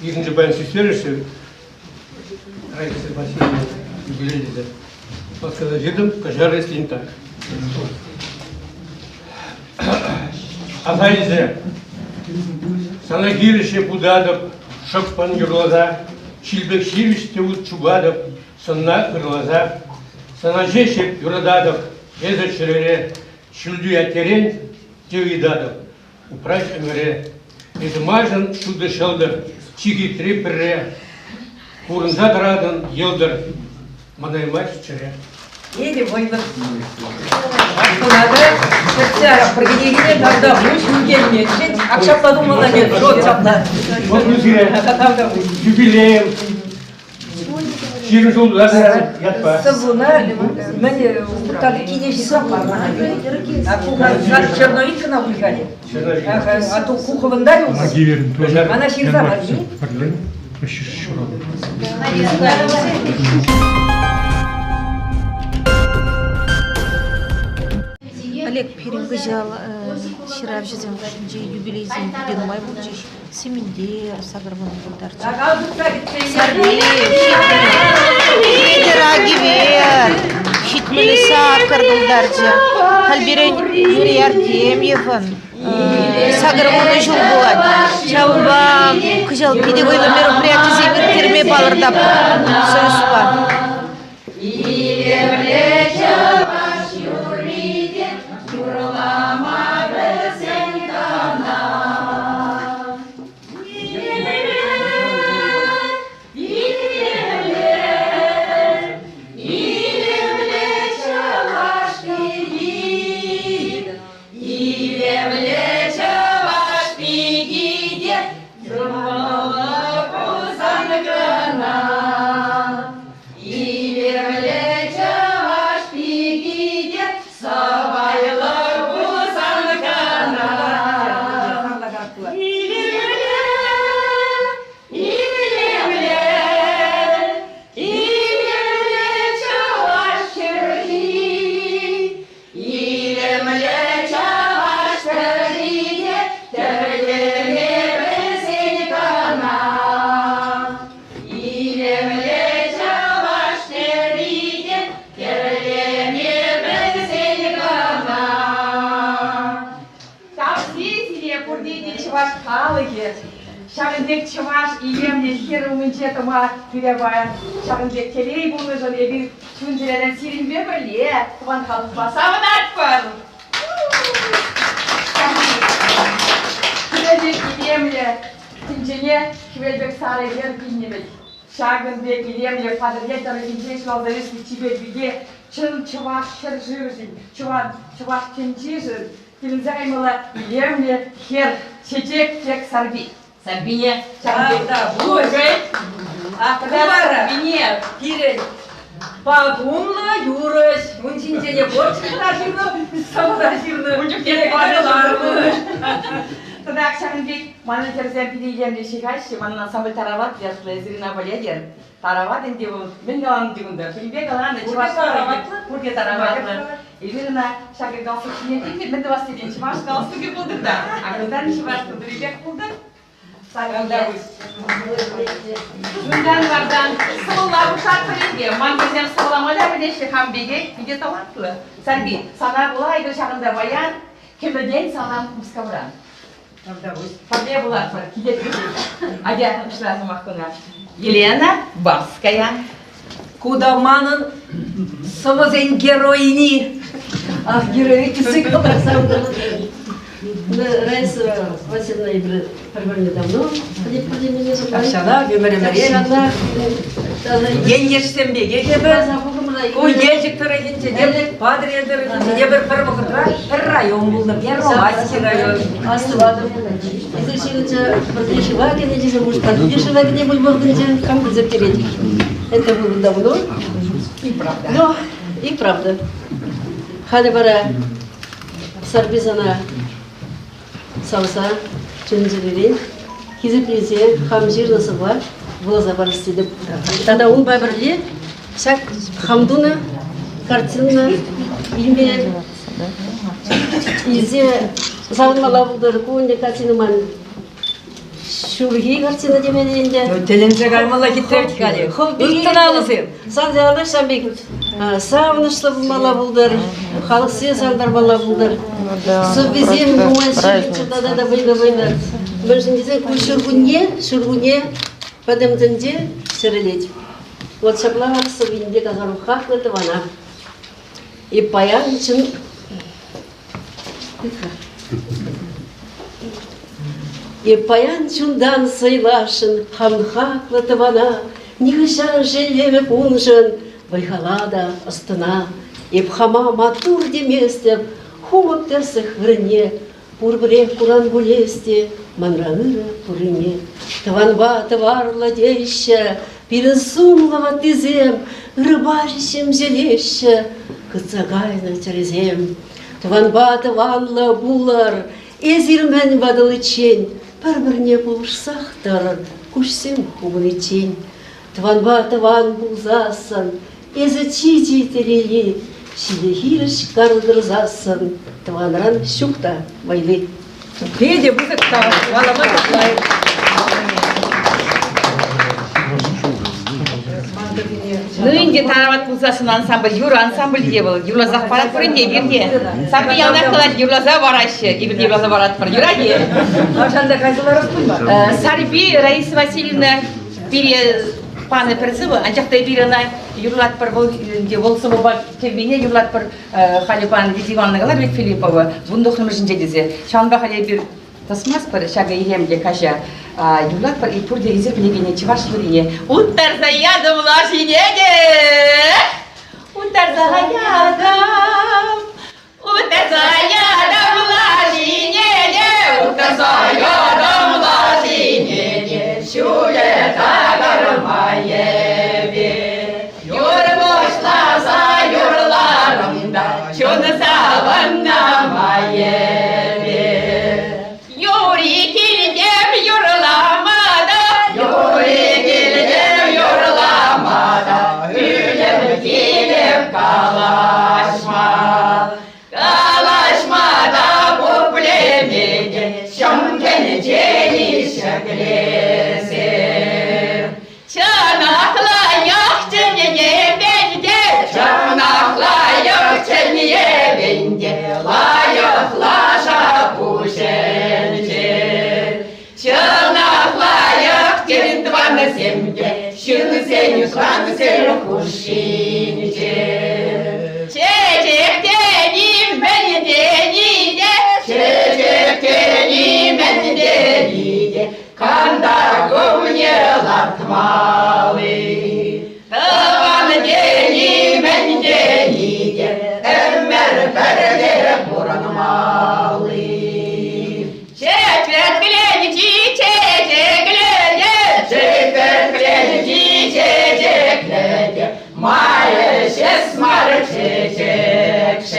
Икӗнче паян сӳстерӗшӗ Раиса Васильевна юбилей тесе. Подсказать ҫыртӑм, каҫар, если не так. Аса илсе, сана хирӗҫ путатӑп, шӑппӑн юрласа, ҫил пек ҫивӗч те ут чупатӑп, сӑнна ырласа. Сана ҫеҫ эп юрататӑп, эсӗ чӗрере ҫӳлти аттерен те ыйтатӑп, упраҫ ӗмӗре. Эсӗ маншӑн ҫутӑ ҫӑлтӑр, чи хитри пӗрре. Курӑнса тӑратӑн йӑлтӑр, манаймасть чӗре. Или вӑйлӑ. Кунада сердце пӗркенекене тавта пуҫ ӳкернӗ. Ак ҫапла тумалла нет, жот ҫапла. Вот сире юбилеем. 20 ҫул ятпа. Сывлуна мӗн кине ҫырса панӑ. А кухар черновик кӑна пуль-ха. А то куховында юлса. Ана ҫырса пани. Олег, пирӗн кӑҫал ҫыравҫӑсем хушшинче юбилейсем питӗ нумай пулчӗҫ. Сементер 80 тултарчӗ. Петӗр Агивер 78 тултарчӗ. Халь пирӗн Юрий Артемьевӑн 80 ҫул пулать. Ҫавӑнпа кӑҫал питӗ вӑйлӑ мероприятисем ирттерме палӑртатпӑр союзпа. Илемлӗ чӑваш юрри те юрлама пӗлсен кӑна. Илемлӗ, илемлӗ, илемлӗ чӑваш пики, илемлӗ чӑваш пики те юрлама. Илемлӗ чӑваш тӗррине тӗрлеме пӗлсен кӑна. Илемлӗ чӑваш тӗррине тӗрлеме пӗлсен кӑна. Тавси сире пурне те чӑваш халӑхӗ. Ҫакӑн пек чӑваш илемлӗ хӗр умӗнче тӑма пире паян ҫакӑн пек телей пулнӑшӑн эпир чун-чӗререн сирӗнпе пӗрле тӑван халӑхпа савӑнатпӑр. Хӗвел пек илемлӗ тӗнчене хӗвел пек сарӑ хӗр килнӗ вӗт. Ҫакӑн пек илемлӗ Патӑрьел тӑрӑхӗнче ҫуралса ӳснӗ чипер пике чӑн чӑваш ҫӗршывӗшӗн, чӑваш тӗнчишӗн Тӗлӗнсе каймалла илемлӗ хӗр, чечек пек Сарпи. Сарпине Тавтапуҫ. Сарпине пирӗн пакунлӑ юрӑҫ. Ун ҫинчен те почерк та ҫырнӑ, сӑвӑ та ҫырнӑ. Ун чухне Тата ҫакӑн пек манӑн хӗрсем питӗ илемлӗ ҫыхаҫҫӗ. Манӑн ансамбль тарават ятлӑ, эсир ӑна пӗлетӗр. Тарават ӗнтӗ вӑл. Мӗн каланӑ кунта? Пӗлпе каланӑ чӑваш тараватлӑ, пурте тараватлӑ. Эпир ӑна ҫакӑ галстук ҫине тивнӗ, мӗн тӑвас текен чӑваш галстукӗ пултӑр та. Акӑлтан чӑваш тутӑрӗпех пултӑр. Сакӑлта пуҫ. Чунтан вартан сӑвӑлла пушатпӑр ӗнтӗ. Ман вӗсем сӑвӑлама та пӗлеҫҫӗ хам пекех, питӗ талантлӑ. Сарпи, сана пула эпир ҫакӑнта паян кӗмӗлтен салам Мускавран. Пӗрле пулатпӑр, килет Атя, пуҫла сӑмах куна. Елена Барская. Ку та манӑн сӑвӑсен героини. Ах, герои тесе каласам. Раиса Васильевна эпир пӗр-пӗрне давно Тахҫанах ӗмӗр-ӗмӗре. Ентешсем пекех эпир. Ку Елчӗк тӑрӑхӗнче те, Патӑрьел тӑрӑхӗнче те пӗр вӑхӑтра пӗр район пулнӑ, Первомайский район. Астӑватӑп. Эсир ҫырӑнчӗ пӗрле шыва кӗнӗ тесе пуҫтарнипе шыва кӗнӗ пуль вӑхӑтӗнче кам пӗлсе пӗтерет. Это было давно. И правда. Но и правда. Халӗ вара Сарписана савса, чун-чӗререн хисеплесе хам ҫырнӑ сӑвва вуласа парас тетӗп. Тата унпа пӗрле ҫак хам тунӑ картинӑна илме илсе савӑнмалла пултӑр. Ку ӗнтӗ картина ман ҫурхи картина темелле ӗнтӗ. Тӗлӗнсе каймалла хитре вӗт-ха. Ылтӑн алӑсем. Сан яланах ҫав пек савӑнӑҫлӑ пулмалла пултӑр, халӑхсен савӑнтармалла пултӑр. Сӑввисем нумай ҫивӗччӗ тата та вӑйлӑ-вӑйлӑ. Мӗншӗн тесен ку ҫуркунне, ҫуркунне пӗтӗм тӗнче чӗрӗлет. Вот ҫапла сӑввинче каларӑм хаклӑ тӑвана. И паян чӑн И паян чунтан сӑйласшӑн хам хаклӑ тӑвана, Нихӑҫан шеллемӗп уншӑн вӑй-хала та ӑс-тӑна. Эп хама маттур теместӗп, хумӑп тӗслӗх вырӑнне. Пурпӗрех куран пулес те манра ырӑ пуррине. Тӑванпа тӑварлӑ теҫҫӗ, пирӗн сумлӑ ваттисем, Ырӑпа ҫемҫелеҫҫӗ хытса кайнӑ чӗресем. Тӑванпа тӑванлӑ пулӑр, эсир мӗн ватӑличчен пӗр-пӗрне пулӑшсах тӑрӑр, куҫсем хупӑниччен. Тӑванпа тӑван пулсассӑн, эсӗ чи-чи телейли, ҫиле хирӗҫ карӑлтӑрсассӑн тӑванран ҫук та вӑйли. Питӗ пысӑк тав, калама ҫук. Ну ӗнтӗ тарават пулсассӑн ансамбль, юрӑ ансамбль те вӑл. Юрласах паратпӑр ӗнтӗ эпир те. Сарпи яланах калать, юрласа параҫҫӗ. Эпир те юрласа паратпӑр. Юрать-и? Тавшанта кайса ларас пуль Сарпи Раиса Васильевна пире панӑ пӗр сӑвӑ, анчах та эпир ӑна юрлатпӑр, вӑл ӗнтӗ вӑл сӑвӑпа кӗввине юрлатпӑр. Халӗ пан Лидия Ивановна каларӗ ведь Филиппова, вунтӑххӑрмӗшӗнче тесе. Ҫавӑнпа халӗ эпир тӑсмастпӑр ҫакӑ илемлӗ каҫа. Юрлатпӑр и пурте эсир пӗлекене чӑваш юррине. Уттарса ятӑм лашине те, уттарса ятӑм, уттарса ятӑм лашине те, уттарса ятӑм лашине те, ҫулӗ такӑр майӗпе. Юр пуҫласа юрларӑм та, чун савӑннӑ майӗпе. Юри килтӗм юрлама та, юри килтӗм юрлама та, ӳлӗм килӗп калаҫма. Калаҫма. тӗнчене ҫӗклесе. Чӑнах лайӑх чӗнемен те, чӑнах лайӑх чӗнемен те, лайӑх лаша пуҫӗнче. Чӑнах лайӑх тен тӑванӗсем те, ҫынсен тӑвансем хушшинче. Чечек тени мӗн тени те, чечек тени мӗн тени те, Кантак умне лартмалли. Тӑван тени мӗн тени те, ӗмӗр пӗрле пурӑнмалли. Чечекленчи чечеклене, чечекленчи чечеклене, май ӗҫес мар чечекшӗн.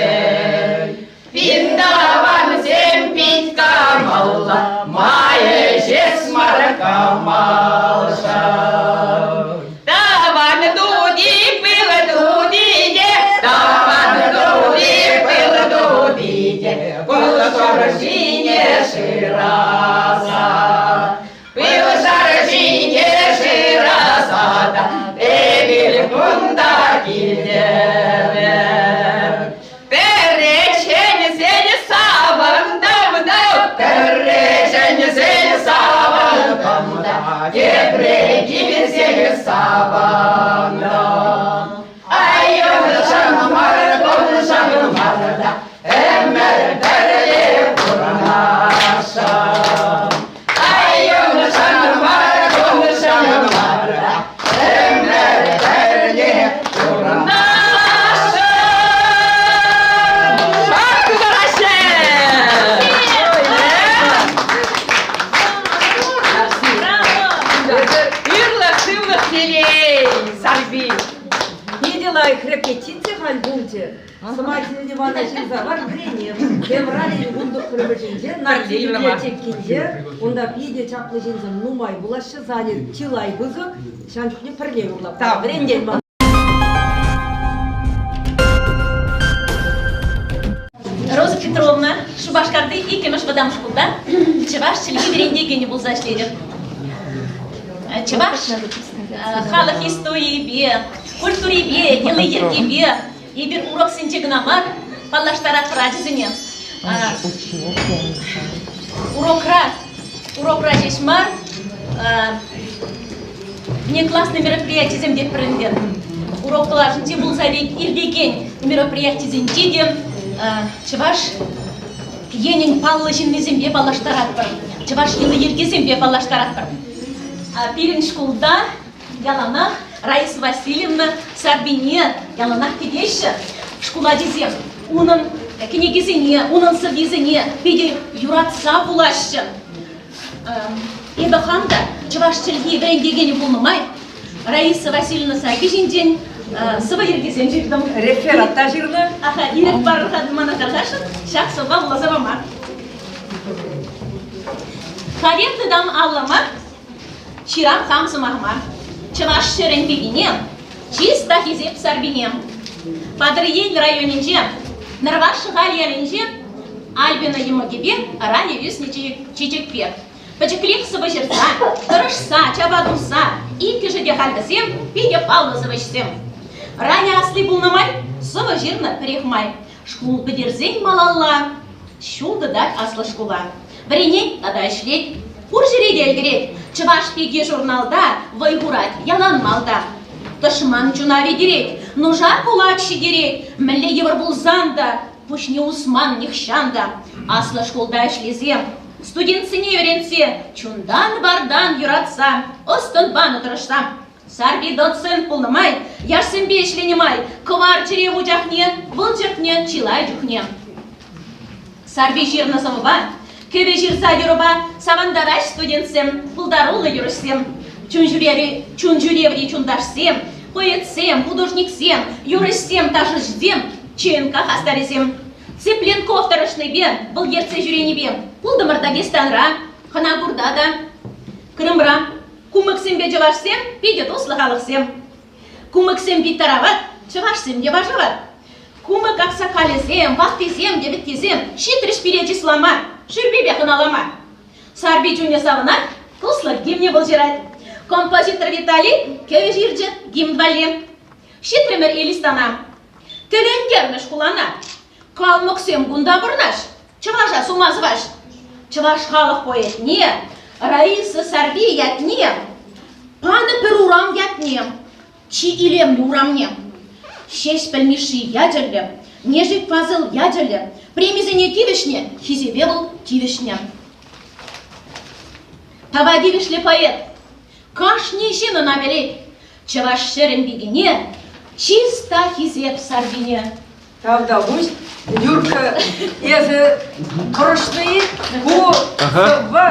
Пин-тӑвансем пит кӑмӑллӑ, май ӗҫес мар кӑмӑлшӑн. Тӑван тути пыл тутине, тӑван тути пыл тутине, пыл шӑршине шыраса. Пыл шӑршине шыраса та эпир кунта килтӗмӗр. Пӗрре чӗнсен савӑнтӑм та, пӗрре чӗнсен савӑнтӑм та, тепре килсен савӑнтӑм. Айӑншӑн мар, куншӑн мар та, ӗмӗр пӗрле пурӑнасшӑн. Айӑншӑн мар, куншӑн мар та, ӗмӗр пӗрле пурӑнасшӑн. Шак тутараҫҫӗ! Ырлӑх-сывлӑх телей, Сарпи! Питӗ лайӑх репетици халь пулчӗ. Сӑмах илнӗ мана ҫырса пар вӗренем. Февраль вунтӑххӑрмӗшӗнче наци библиотекинче унта питӗ чаплӑ ҫынсем нумай пулаҫҫӗ, залӗ чылай пысӑк. Ҫавӑн чухне пӗрле юрлап. Вӗрентен мана. Роза Петровна Шупашкарти иккӗмӗш вӑтам шкулта чӑваш чӗлхи вӗрентекенӗ пулса ӗҫлетӗп. Чӑваш халӑх историйӗпе, культурипе, йӑли-йӗркипе эпир уроксенче кӑна мар паллаштаратпӑр ачасене. Урокра, урокра ҫеҫ мар, внеклассный мероприятисем тетпӗр ӗнтӗ. Урок тулашӗнче пулса иртекен мероприятисенче те чӑваш енӗн паллӑ ҫыннисемпе паллаштаратпӑр, чӑваш йӑли-йӗркисемпе паллаштаратпӑр. Пирӗн шкулта яланах Раиса Васильевна Сарпине яланах кӗтеҫҫӗ шкул ачисем. Унӑн кӗнекисене, унӑн сӑввисене питӗ юратса вулаҫҫӗ. Эпӗ хам та чӑваш чӗлхи вӗрентекенӗ пулнӑ май Раиса Васильевна Сарпи ҫинчен сӑвӑ йӗркисем ҫыртӑм. Реферат та ҫырнӑ. Аха, ирӗк парӑр-ха мана тархасшӑн ҫак сӑвва вуласа пама. Халех тытам аллӑма, ҫырам хам сӑмахӑма. Чӑваш ҫӗрӗн пикине, чыс та хисеп Сарпине. Патӑрьел районӗнче, Нӑрваш Шӑхаль ялӗнче Альбина йӑмӑкӗпе Раня ӳснӗ чечекпе. Пӗчӗклех сӑвӑ ҫырса, тӑрӑшса, чапа тухса, иккӗшӗ те халь вӗсем питӗ паллӑ сӑвӑҫсем. Раня асли пулнӑ май сӑвӑ ҫырнӑ пӗрех май. Шкул пӗтерсен малалла ҫул тытать аслӑ шкула. Вӗренет тата ӗҫлет, пур ҫӗре те ӗлкӗрет. Чӑваш пики журналта вӑй хурать ялан малта. Тӑшман чуна витерет, нуша кулак ҫитерет. Мӗнле йывӑр пулсан та пуҫне усман нихҫан та. Аслӑ шкулта ӗҫлесе, студентсене вӗрентсе, чунтан-вартан юратса, ӑс-тӑн панӑ тӑрӑшса. Сарпи доцент пулнӑ май, яшсемпе ӗҫленӗ май кӑвар чӗре вучахне вӑл чӗртнӗ чылай чухне. Сарпи ҫырнӑ сӑвӑпа, кӗвӗ ҫырса юрӑпа савӑнтараҫ студентсем, пултаруллӑ юрӑҫсем, чун-ҫӳреври чунташсем, поэтсем, художниксем, юрӑҫсем, ташӑҫсем, ЧНК хастарӗсем. Цыпленков тӑрӑшнипе, вӑл ертсе ҫӳренипе пултӑмӑр Дагестанра, Хӑнакурта та, Крымра. Кумыксемпе чӑвашсем питӗ туслӑ халӑхсем. Кумыксем пит тарават, чӑвашсем те вашават. Кумык аксакалӗсем, ваттисем те вӗттисем ҫитрӗҫ пире чыслама, шӳрпепе хӑналама. Сарпи чунӗ савӑнать, туслӑх гимнӗ вӑл ҫырать. Композитор Виталий кӗвӗ ҫырчӗ гимн валли. Ҫитрӗмӗр Элистана. Тӗлӗнтермӗш хулана. Калмӑксем кунта вырнаҫ, чӑваша сума сӑваҫ. Чӑваш халӑх поэтне Раиса Сарпи ятне панӑ пӗр урам ятне, чи илемлӗ урамне. Ҫеҫпӗл Мишши ячӗллӗ, Нежик Фазыл ячӗллӗ премисене тивӗҫнӗ, хисепе вӑл тивӗҫнӗ. Тава тивӗҫлӗ поэт. Кашни ҫын ӑна пӗлет. Чӑваш ҫӗрӗн пикине чыс та хисеп сарпине. Тавтапуҫ, Юрка, эсӗ тӑрӑшнӑ-и? Ку сӑвва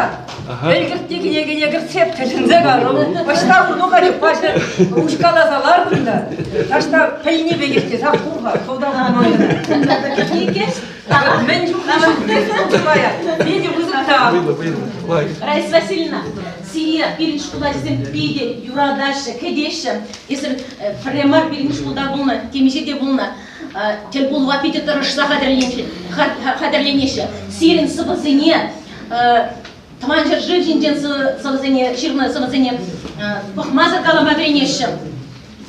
ӗлкӗртнӗ кӗнекене кӗртсе тӗлӗнсе карӑм. Ӑҫта курнӑ-ха паҫӑр уҫкаласа лартӑм та, таҫта пӗлни пекех те сак пур-ха, хӑв та курман Мӗн чухлӗ ҫул питӗ пысӑк тав. Раиса Васильевна, сире пирӗн шкул ачисем питӗ юратаҫҫӗ, кӗтеҫҫӗ. Эсир пӗрре мар пирӗн шкулта пулнӑ, темиҫе те пулнӑ. Тӗл пулӑва питӗ тӑрӑшса хатӗрленеҫҫӗ. Сирӗн сӑвӑсене Тӑван ҫӗршыв ҫинчен сӑвӑсене ҫырнӑ сӑвӑсене пӑхмасӑр калама вӗренеҫҫӗ.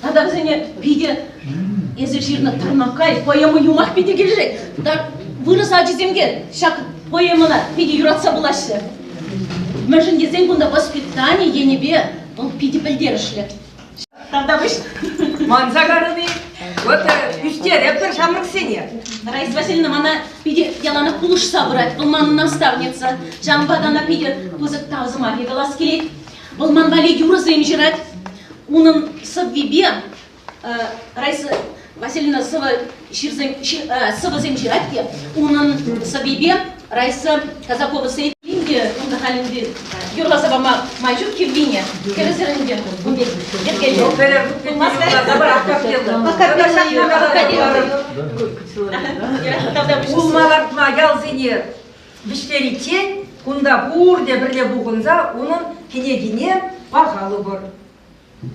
Тата вӗсене питӗ эсир ҫырнӑ Тӑрнаккай поэма юмах питӗ килӗшет. Вырӑс ачисем те ҫак поэмӑна питӗ юратса вулаҫҫӗ. Мӗншӗн тесен кунта воспитани енӗпе вӑл питӗ пӗлтерӗшлӗ. Тавтапуҫ. Манса карӑн-и? Вот ӳстеретпӗр ҫамрӑксене. Раиса Васильевна мана питӗ яланах пулӑшса пырать. Вӑл манӑн наставница. Ҫавӑнпа та ӑна питӗ пысӑк тав сӑмахӗ калас килет. Вӑл ман валли юрӑсем ҫырать. Унӑн сӑввипе Раиса Васильевна сӑвӑ ҫырсем, сӑвӑсем ҫырать те, унӑн сӑввипе Раиса Казакова те унта халь ӗнтӗ юрласа пама май ҫук кӗввине. Кӗвӗсӗр ӗнтӗ ун пек йӗркеллӗ. Улма лартма ялсене вӗҫтериччен кунта пурте пӗрле пухӑнса унӑн кӗнекине пахалӑпӑр.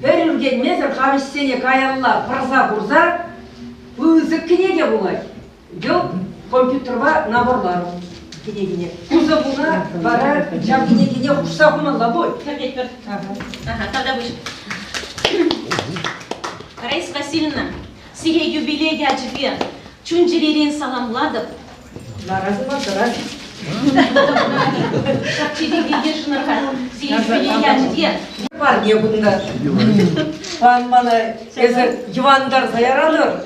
Пӗр ӳркенмесӗр хавӗҫсене каялла пӑрса хурса пысӑк кӗнеке пулать. Йӑлт компьютерпа наборларӑм кӗнекене. Кузовуна вара ҫав кӗнекене хушса хумалла пуль. Кӗртетпӗр. Ага, тавтапуҫ. Раиса Васильевна, сире юбилей ячӗпе чун-чӗререн саламлатӑп. Ларасӑма тӑрать. Ҫак чирӗке йышӑнӑр-ха. Сире юбилей ячӗпе. Парне кунта. Пан мана эсӗ йӑвантарса яратӑр.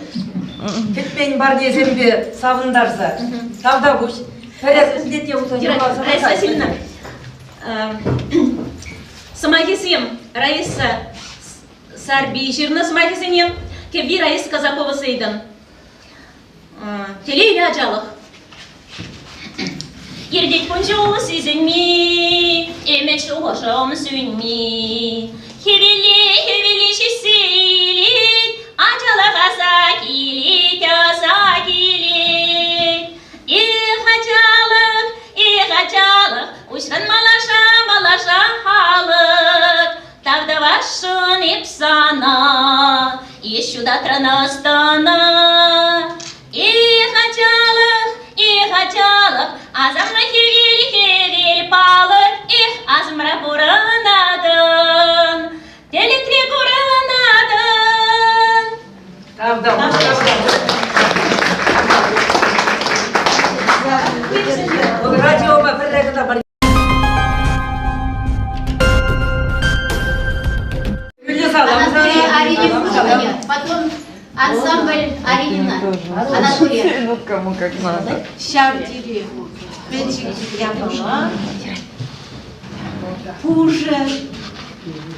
Кӗтмен парнесемпе савӑнтарса. Тавтапуҫ. Пӗрер куплетне пулсан Раиса Васильевна, сӑмахӗсем Раиса Сарпи ҫырнӑ сӑмахӗсене кӗвви Раиса Казакова сӑйтӑн. Телейлӗ ачалӑх. Иртет кун-ҫул сисӗнми, ӗмӗт шухӑшӑм сӳнми. Хӗвеле, хӗвеле ҫиҫсе илет, ачалӑх аса килет, аса килет. Эх, ачалӑх, эх, ачалӑх, уҫран малаша, малаша халӑх. Тав тӑвасшӑн эп сана, Еш ҫутатрӑн ӑс-тӑна. Эх, ачалӑх, эх, ачалӑх, Асамлӑ хӗвел, хӗвел палӑк, Эх, асӑмра пурӑнатӑн, Тӗлӗкре курӑнатӑн. Тавтапуҫ. Радиопа пӗрре кӑна мар. Анатолий Аринин ушкӑнӗ, потом ансамбль Аринина. Анатолий. Ну, кому как надо. Ҫав тери пӗчӗк япала, пушӑ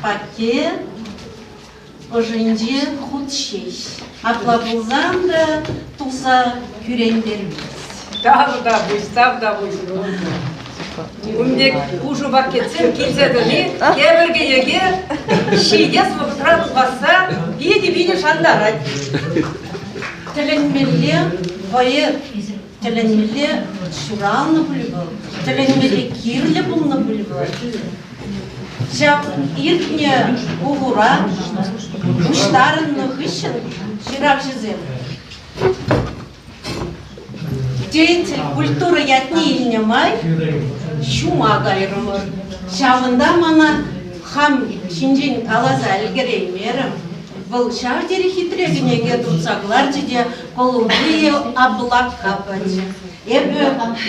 пакет, ӑшӗнче хут ҫеҫ. Апла пулсан та туса кӳрентермест. Тавтапуҫ, тавтапуҫ. Ун пек пушӑ пакетсем килсе тӑни тепӗр кӗнеке ҫитес вӑхӑтра тухасса питӗ-питӗ шантарать. Тӗлӗнмелле поэт, тӗлӗнмелле ҫуралнӑ пуль вӑл, тӗлӗнмелле кирлӗ пулнӑ пуль вӑл. Ҫак иртнӗ пухура пуҫтарӑннӑ хыҫҫӑн ҫыравҫӑсем деятель культура ятне илнӗ май. ҫума кайрӑмӑр. Ҫавӑнта мана хам ҫинчен каласа ӗлкӗреймерӗм. Вӑл ҫав тери хитре кӗнеке туртса кӑларчӗ те «Голубые облака» пачӗ. Эпӗ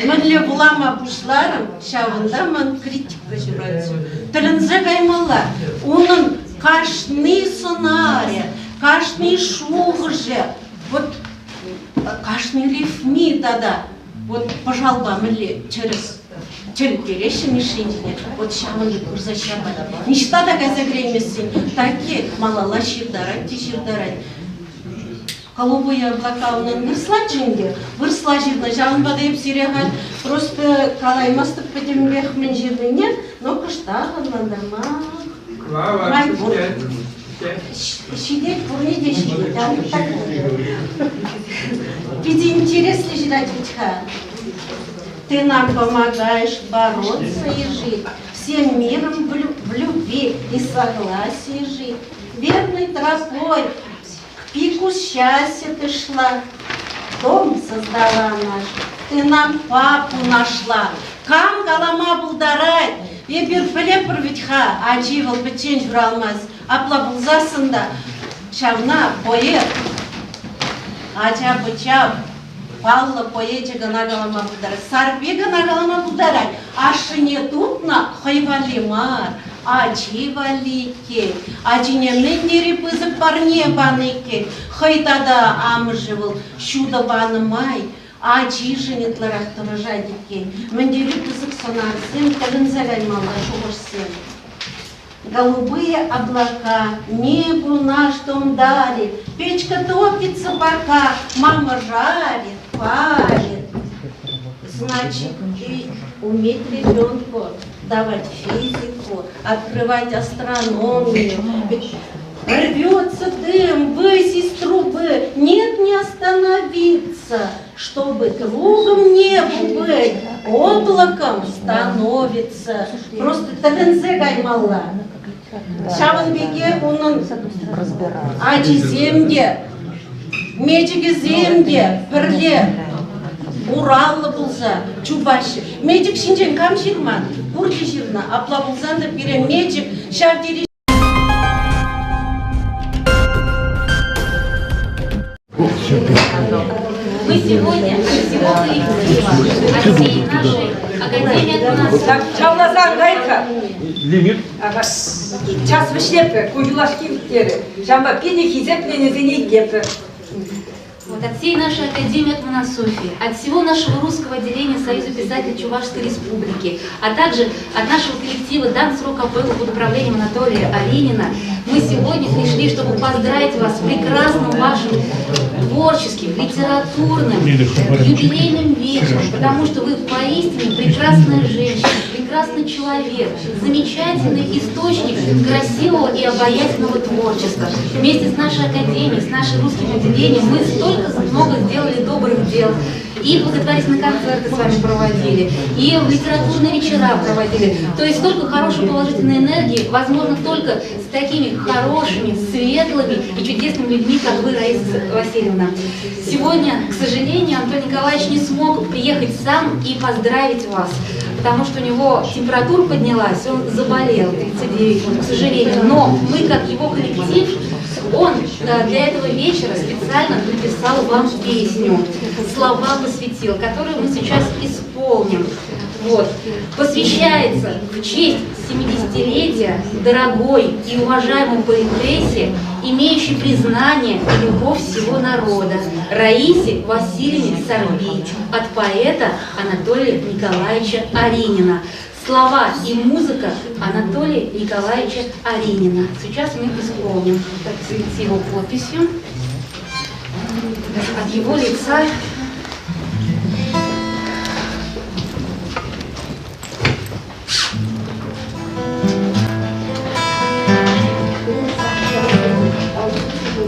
мӗнле вулама пуҫларӑм, ҫавӑнта ман критика ҫуралчӗ. Тӗлӗнсе каймалла. Унӑн кашни сӑнарӗ, кашни шухӑшӗ, вот кашни рифми тата вот пӑшалпа мӗнле тӗрӗс тӗл переҫҫӗ мишень вот ҫавӑн пек курса ҫапать. Ниҫта та кайса кӗрейместсен таки малалла ҫыртарать те ҫыртарать. Голубые облака унӑн вырӑслаччӗ ӗнтӗ. Вырӑсла ҫырнӑ. Ҫавӑнпа та эп сире халь просто калаймастӑп пӗтӗмпех мӗн ҫырнине, но кӑштах ӑнлантарма май пур. Ҫитет, пурне те ҫитет. Питӗ интереслӗ ҫырать вӗт-ха. Ты нам помогаешь бороться и жить, всем миром в любви и согласии жить. Верной тропой к пику счастья ты шла, дом создала наш, ты нам папу нашла. Кам калама пултарать, эпир пӗлепӗр вӗт-ха, ачи вӑл пӗччен ҫуралмасть. Апла пулсассӑн та ҫавна поэт, ача-пӑча паллӑ поэчӗ кӑна калама пултарать. Сарпи кӑна калама пултарать. Ашшӗне тупнӑ хӑй валли мар, ачи валли иккен. Ачине мӗн тери пысӑк парне панӑ иккен. Хӑй тата амӑшӗ вӑл ҫутӑ панӑ май ачишӗн ытларах тӑрӑшать иккен. Мӗн тери пысӑк сӑнарсем, тӗлӗнсе каймалла шухӑшсем. Голубые облака, небу наш дом дали, Печка топится пока, мама жарит, парит. Значит, и уметь ребенку давать физику, открывать астрономию. Ведь рвется дым, ввысь из трубы, нет, не остановиться, чтобы кругом небу быть, облаком становится. Просто тӗлӗнсе каймалла. Ҫавӑн пекех унӑн ачисем те, мечӗкӗсем те пӗрле ураллӑ пулса чупаҫҫӗ. Мечӗк ҫинчен кам ҫырман? Пурте ҫырнӑ. Апла пулсан та пире мечӗк ҫав тери Мы сегодня от всего коллектива, от всей нашей Академии от нас. Так, ҫавласан кайӑр-ха. Лимит. Час вӗҫлеппӗр, ку юлашки терӗ. Ҫавӑнпа питӗ хисепленисене итлеппӗр. Вот от всей нашей Академии Атманасофии, от всего нашего русского отделения Союза писателей Чувашской Республики, а также от нашего коллектива Дан Срок АПЛ под управлением Анатолия Аринина, мы сегодня пришли, чтобы поздравить вас с прекрасным вашим творческим, литературным, юбилейным вечером, потому что вы поистине прекрасная женщина, прекрасный человек, замечательный источник красивого и обаятельного творчества. Вместе с нашей академией, с нашим русским отделением мы столько много сделали добрых дел. И благотворительные концерты с вами проводили, и литературные вечера проводили. То есть столько хорошей положительной энергии возможно только с такими хорошими, светлыми и чудесными людьми, как вы, Раиса Васильевна. Сегодня, к сожалению, Антон Николаевич не смог приехать сам и поздравить вас, потому что у него температура поднялась, он заболел, 39, вот, к сожалению. Но мы, как его коллектив, он для этого вечера специально написал вам песню, слова посвятил, которую мы сейчас исполним. Вот. Посвящается в честь 70-летия дорогой и уважаемой поэтессе, имеющей признание и любовь всего народа, Раисе Васильевне Сарби от поэта Анатолия Николаевича Аринина. Слова и музыка Анатолия Николаевича Аринина. Сейчас мы исполним с его подписью. От его лица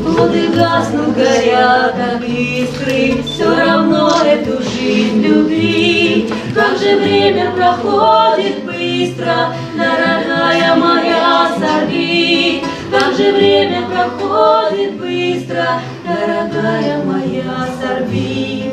Воды гаснут, горят, как искры, Все равно эту жизнь люби. Как же время проходит быстро, Дорогая моя, сорви. Как же время проходит быстро, Дорогая моя, сорви.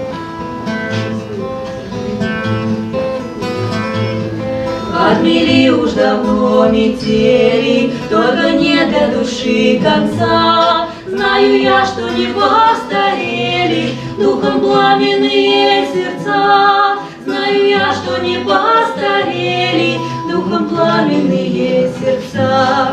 Отмели уж давно метели, Только нет до души конца. Знаю я, что не постарели Духом пламенные сердца. Знаю я, что не постарели Духом пламенные сердца.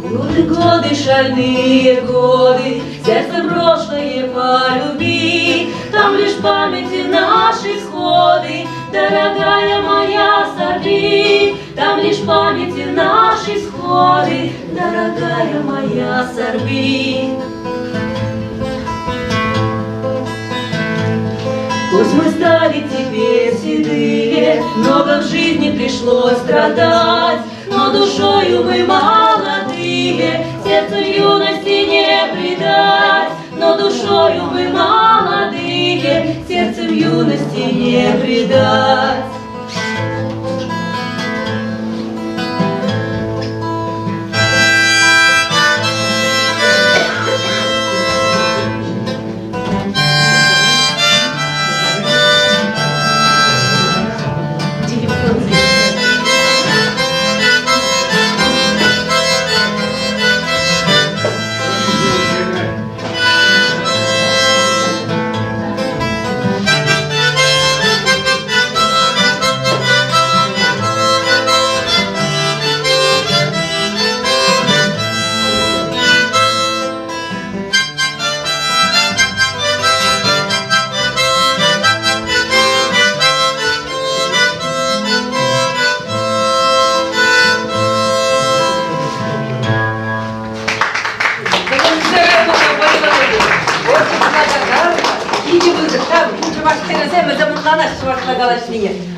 Годы, годы, шальные годы, Сердце прошлое полюби, Там лишь памяти наши сходы, Дорогая моя, сорви, Там лишь памяти наши сходы, Дорогая моя, сорви. Пусть мы стали теперь седые, Много в жизни пришлось страдать, Но душою мы молодые, Сердцу юности не предать. Но душою мы молодые, Сердцем юности не предать.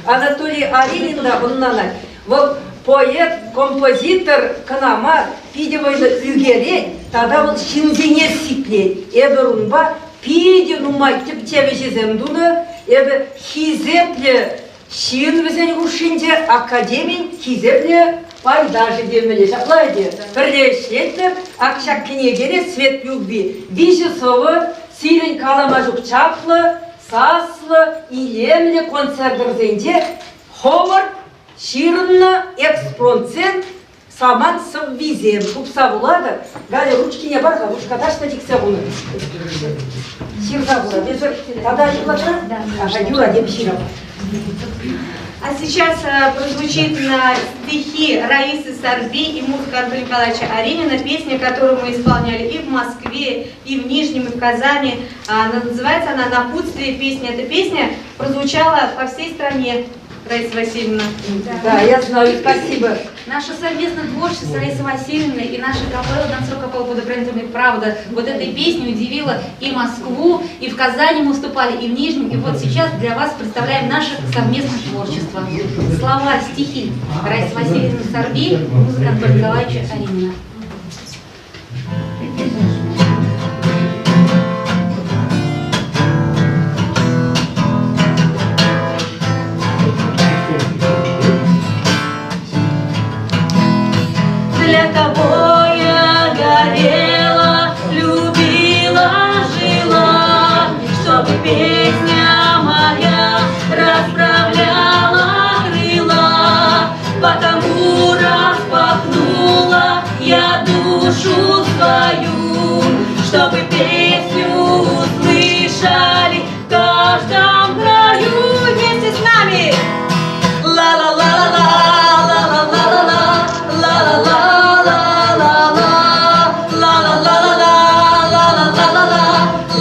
Анатолий Аринин та ӑнланать. Вӑл поэт, композитор кӑна мар, питӗ вӑйлӑ ӳкерет тата вӑл ҫынсене сиплет. Эпӗ унпа питӗ нумай тӗпчев ӗҫӗсем тунӑ. Эпӗ хисеплӗ ҫын вӗсен хушшинче академин хисеплӗ пайташӗ темелле. Ҫапла ӗнтӗ. Пӗрле ӗҫлетпӗр. Ак ҫак кӗнекере Свет любви виҫӗ сӑвӑ сирӗн калама ҫук чаплӑ, саслӑ, илемлӗ концертӑрсенче хӑвӑрт ҫырӑннӑ экспромтсен самант сӑввисем тупса вулатӑр. Галя, ручкине пар-ха, ручка таҫта чиксе хунӑ. Ҫырса вулать. Эсӗ тата юрлатра? Ага, юрать, эп ҫырам. А сейчас прозвучит на стихи Раисы Сарби и музыка Анатолия Николаевича Аренина песня, которую мы исполняли и в Москве, и в Нижнем, и в Казани. Она называется она «Напутствие песни». Эта песня прозвучала по всей стране. Раиса Васильевна. Да, я знаю, спасибо. Наше совместное творчество с Раисой Васильевной и наша капелла «Донцов капелла под управлением Правда» вот этой песней удивила и Москву, и в Казани мы выступали, и в Нижнем. И вот сейчас для вас представляем наше совместное творчество. Слова, стихи Раисы Васильевны Сарби, музыка Анатолия Николаевича Аринина. Для того я горела, любила, жила, чтобы песня моя расправляла крыла, потому распахнула я душу свою, чтобы песню услышали в каждом краю вместе с нами. Ла-ла-ла-ла-ла, ла-ла-ла-ла-ла, ла-ла-ла-ла-ла-ла, ла-ла-ла-ла-ла, ла-ла-ла-ла-ла,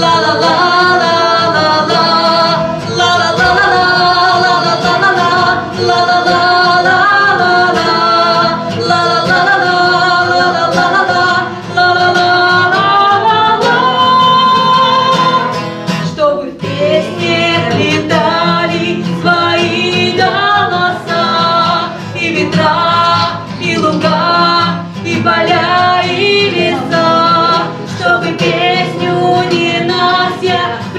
ла-ла-ла-ла-ла-ла.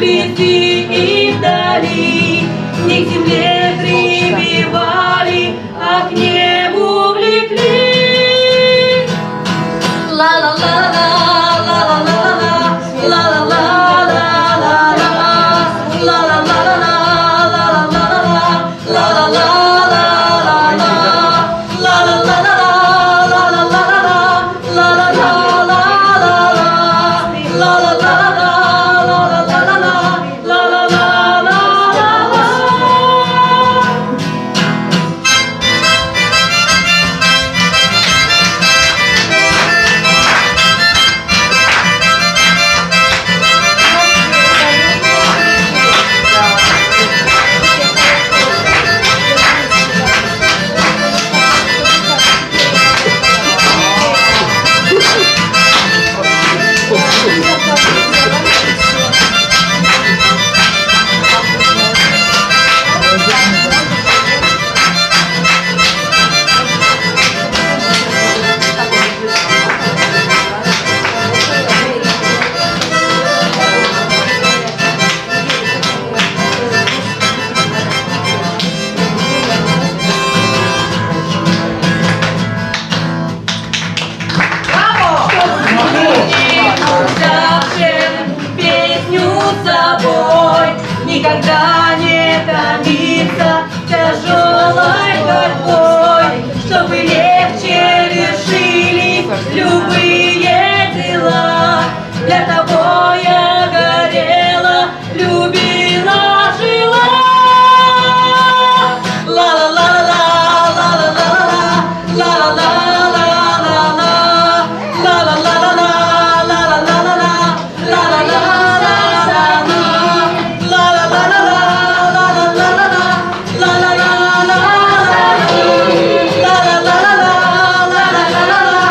Вблизи и вдали, Не к земле прибивали, а к небу влекли. Ла-ла-ла-ла, ла-ла-ла-ла-ла, ла-ла-ла-ла-ла-ла, ла-ла-ла-ла-ла-ла, ла-ла-ла-ла-ла-ла, ла-ла-ла-ла-ла-ла, ла-ла-ла-ла-ла-ла-ла, ла-ла-ла-ла-ла-ла-ла. Песню с собой, никогда не томиться тяжелой борьбой, чтобы легче решились любые дела. Для того я горела, любила, жила. Ла-ла-ла-ла-ла-ла-ла-ла, ла-ла-ла-ла-ла-ла, ла-ла-ла-ла-ла-ла-ла-ла, ла-ла-ла-ла-ла-ла, ла-ла-ла-ла-ла-ла-ла-ла,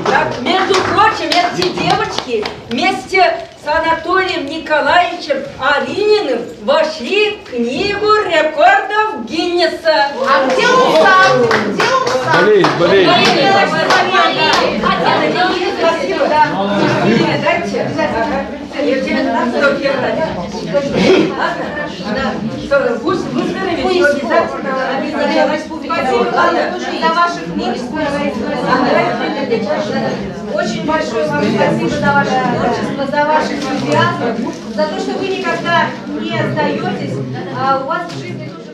Так, между прочим, эти девочки вместе с Анатолием Николаевичем Арининым вошли в книгу рекордов Гиннесса. А где он сам? Где он сам? Болеет, болеет. Спасибо, да. Дайте. Я 19 февраля. Ладно? Да. Пусть выздоровеет, но обязательно. Спасибо, ладно? За ваше творчество, Очень большое вам спасибо за ваше творчество, за ваш энтузиазм, за то, что вы никогда не сдаетесь. А у вас в жизни тоже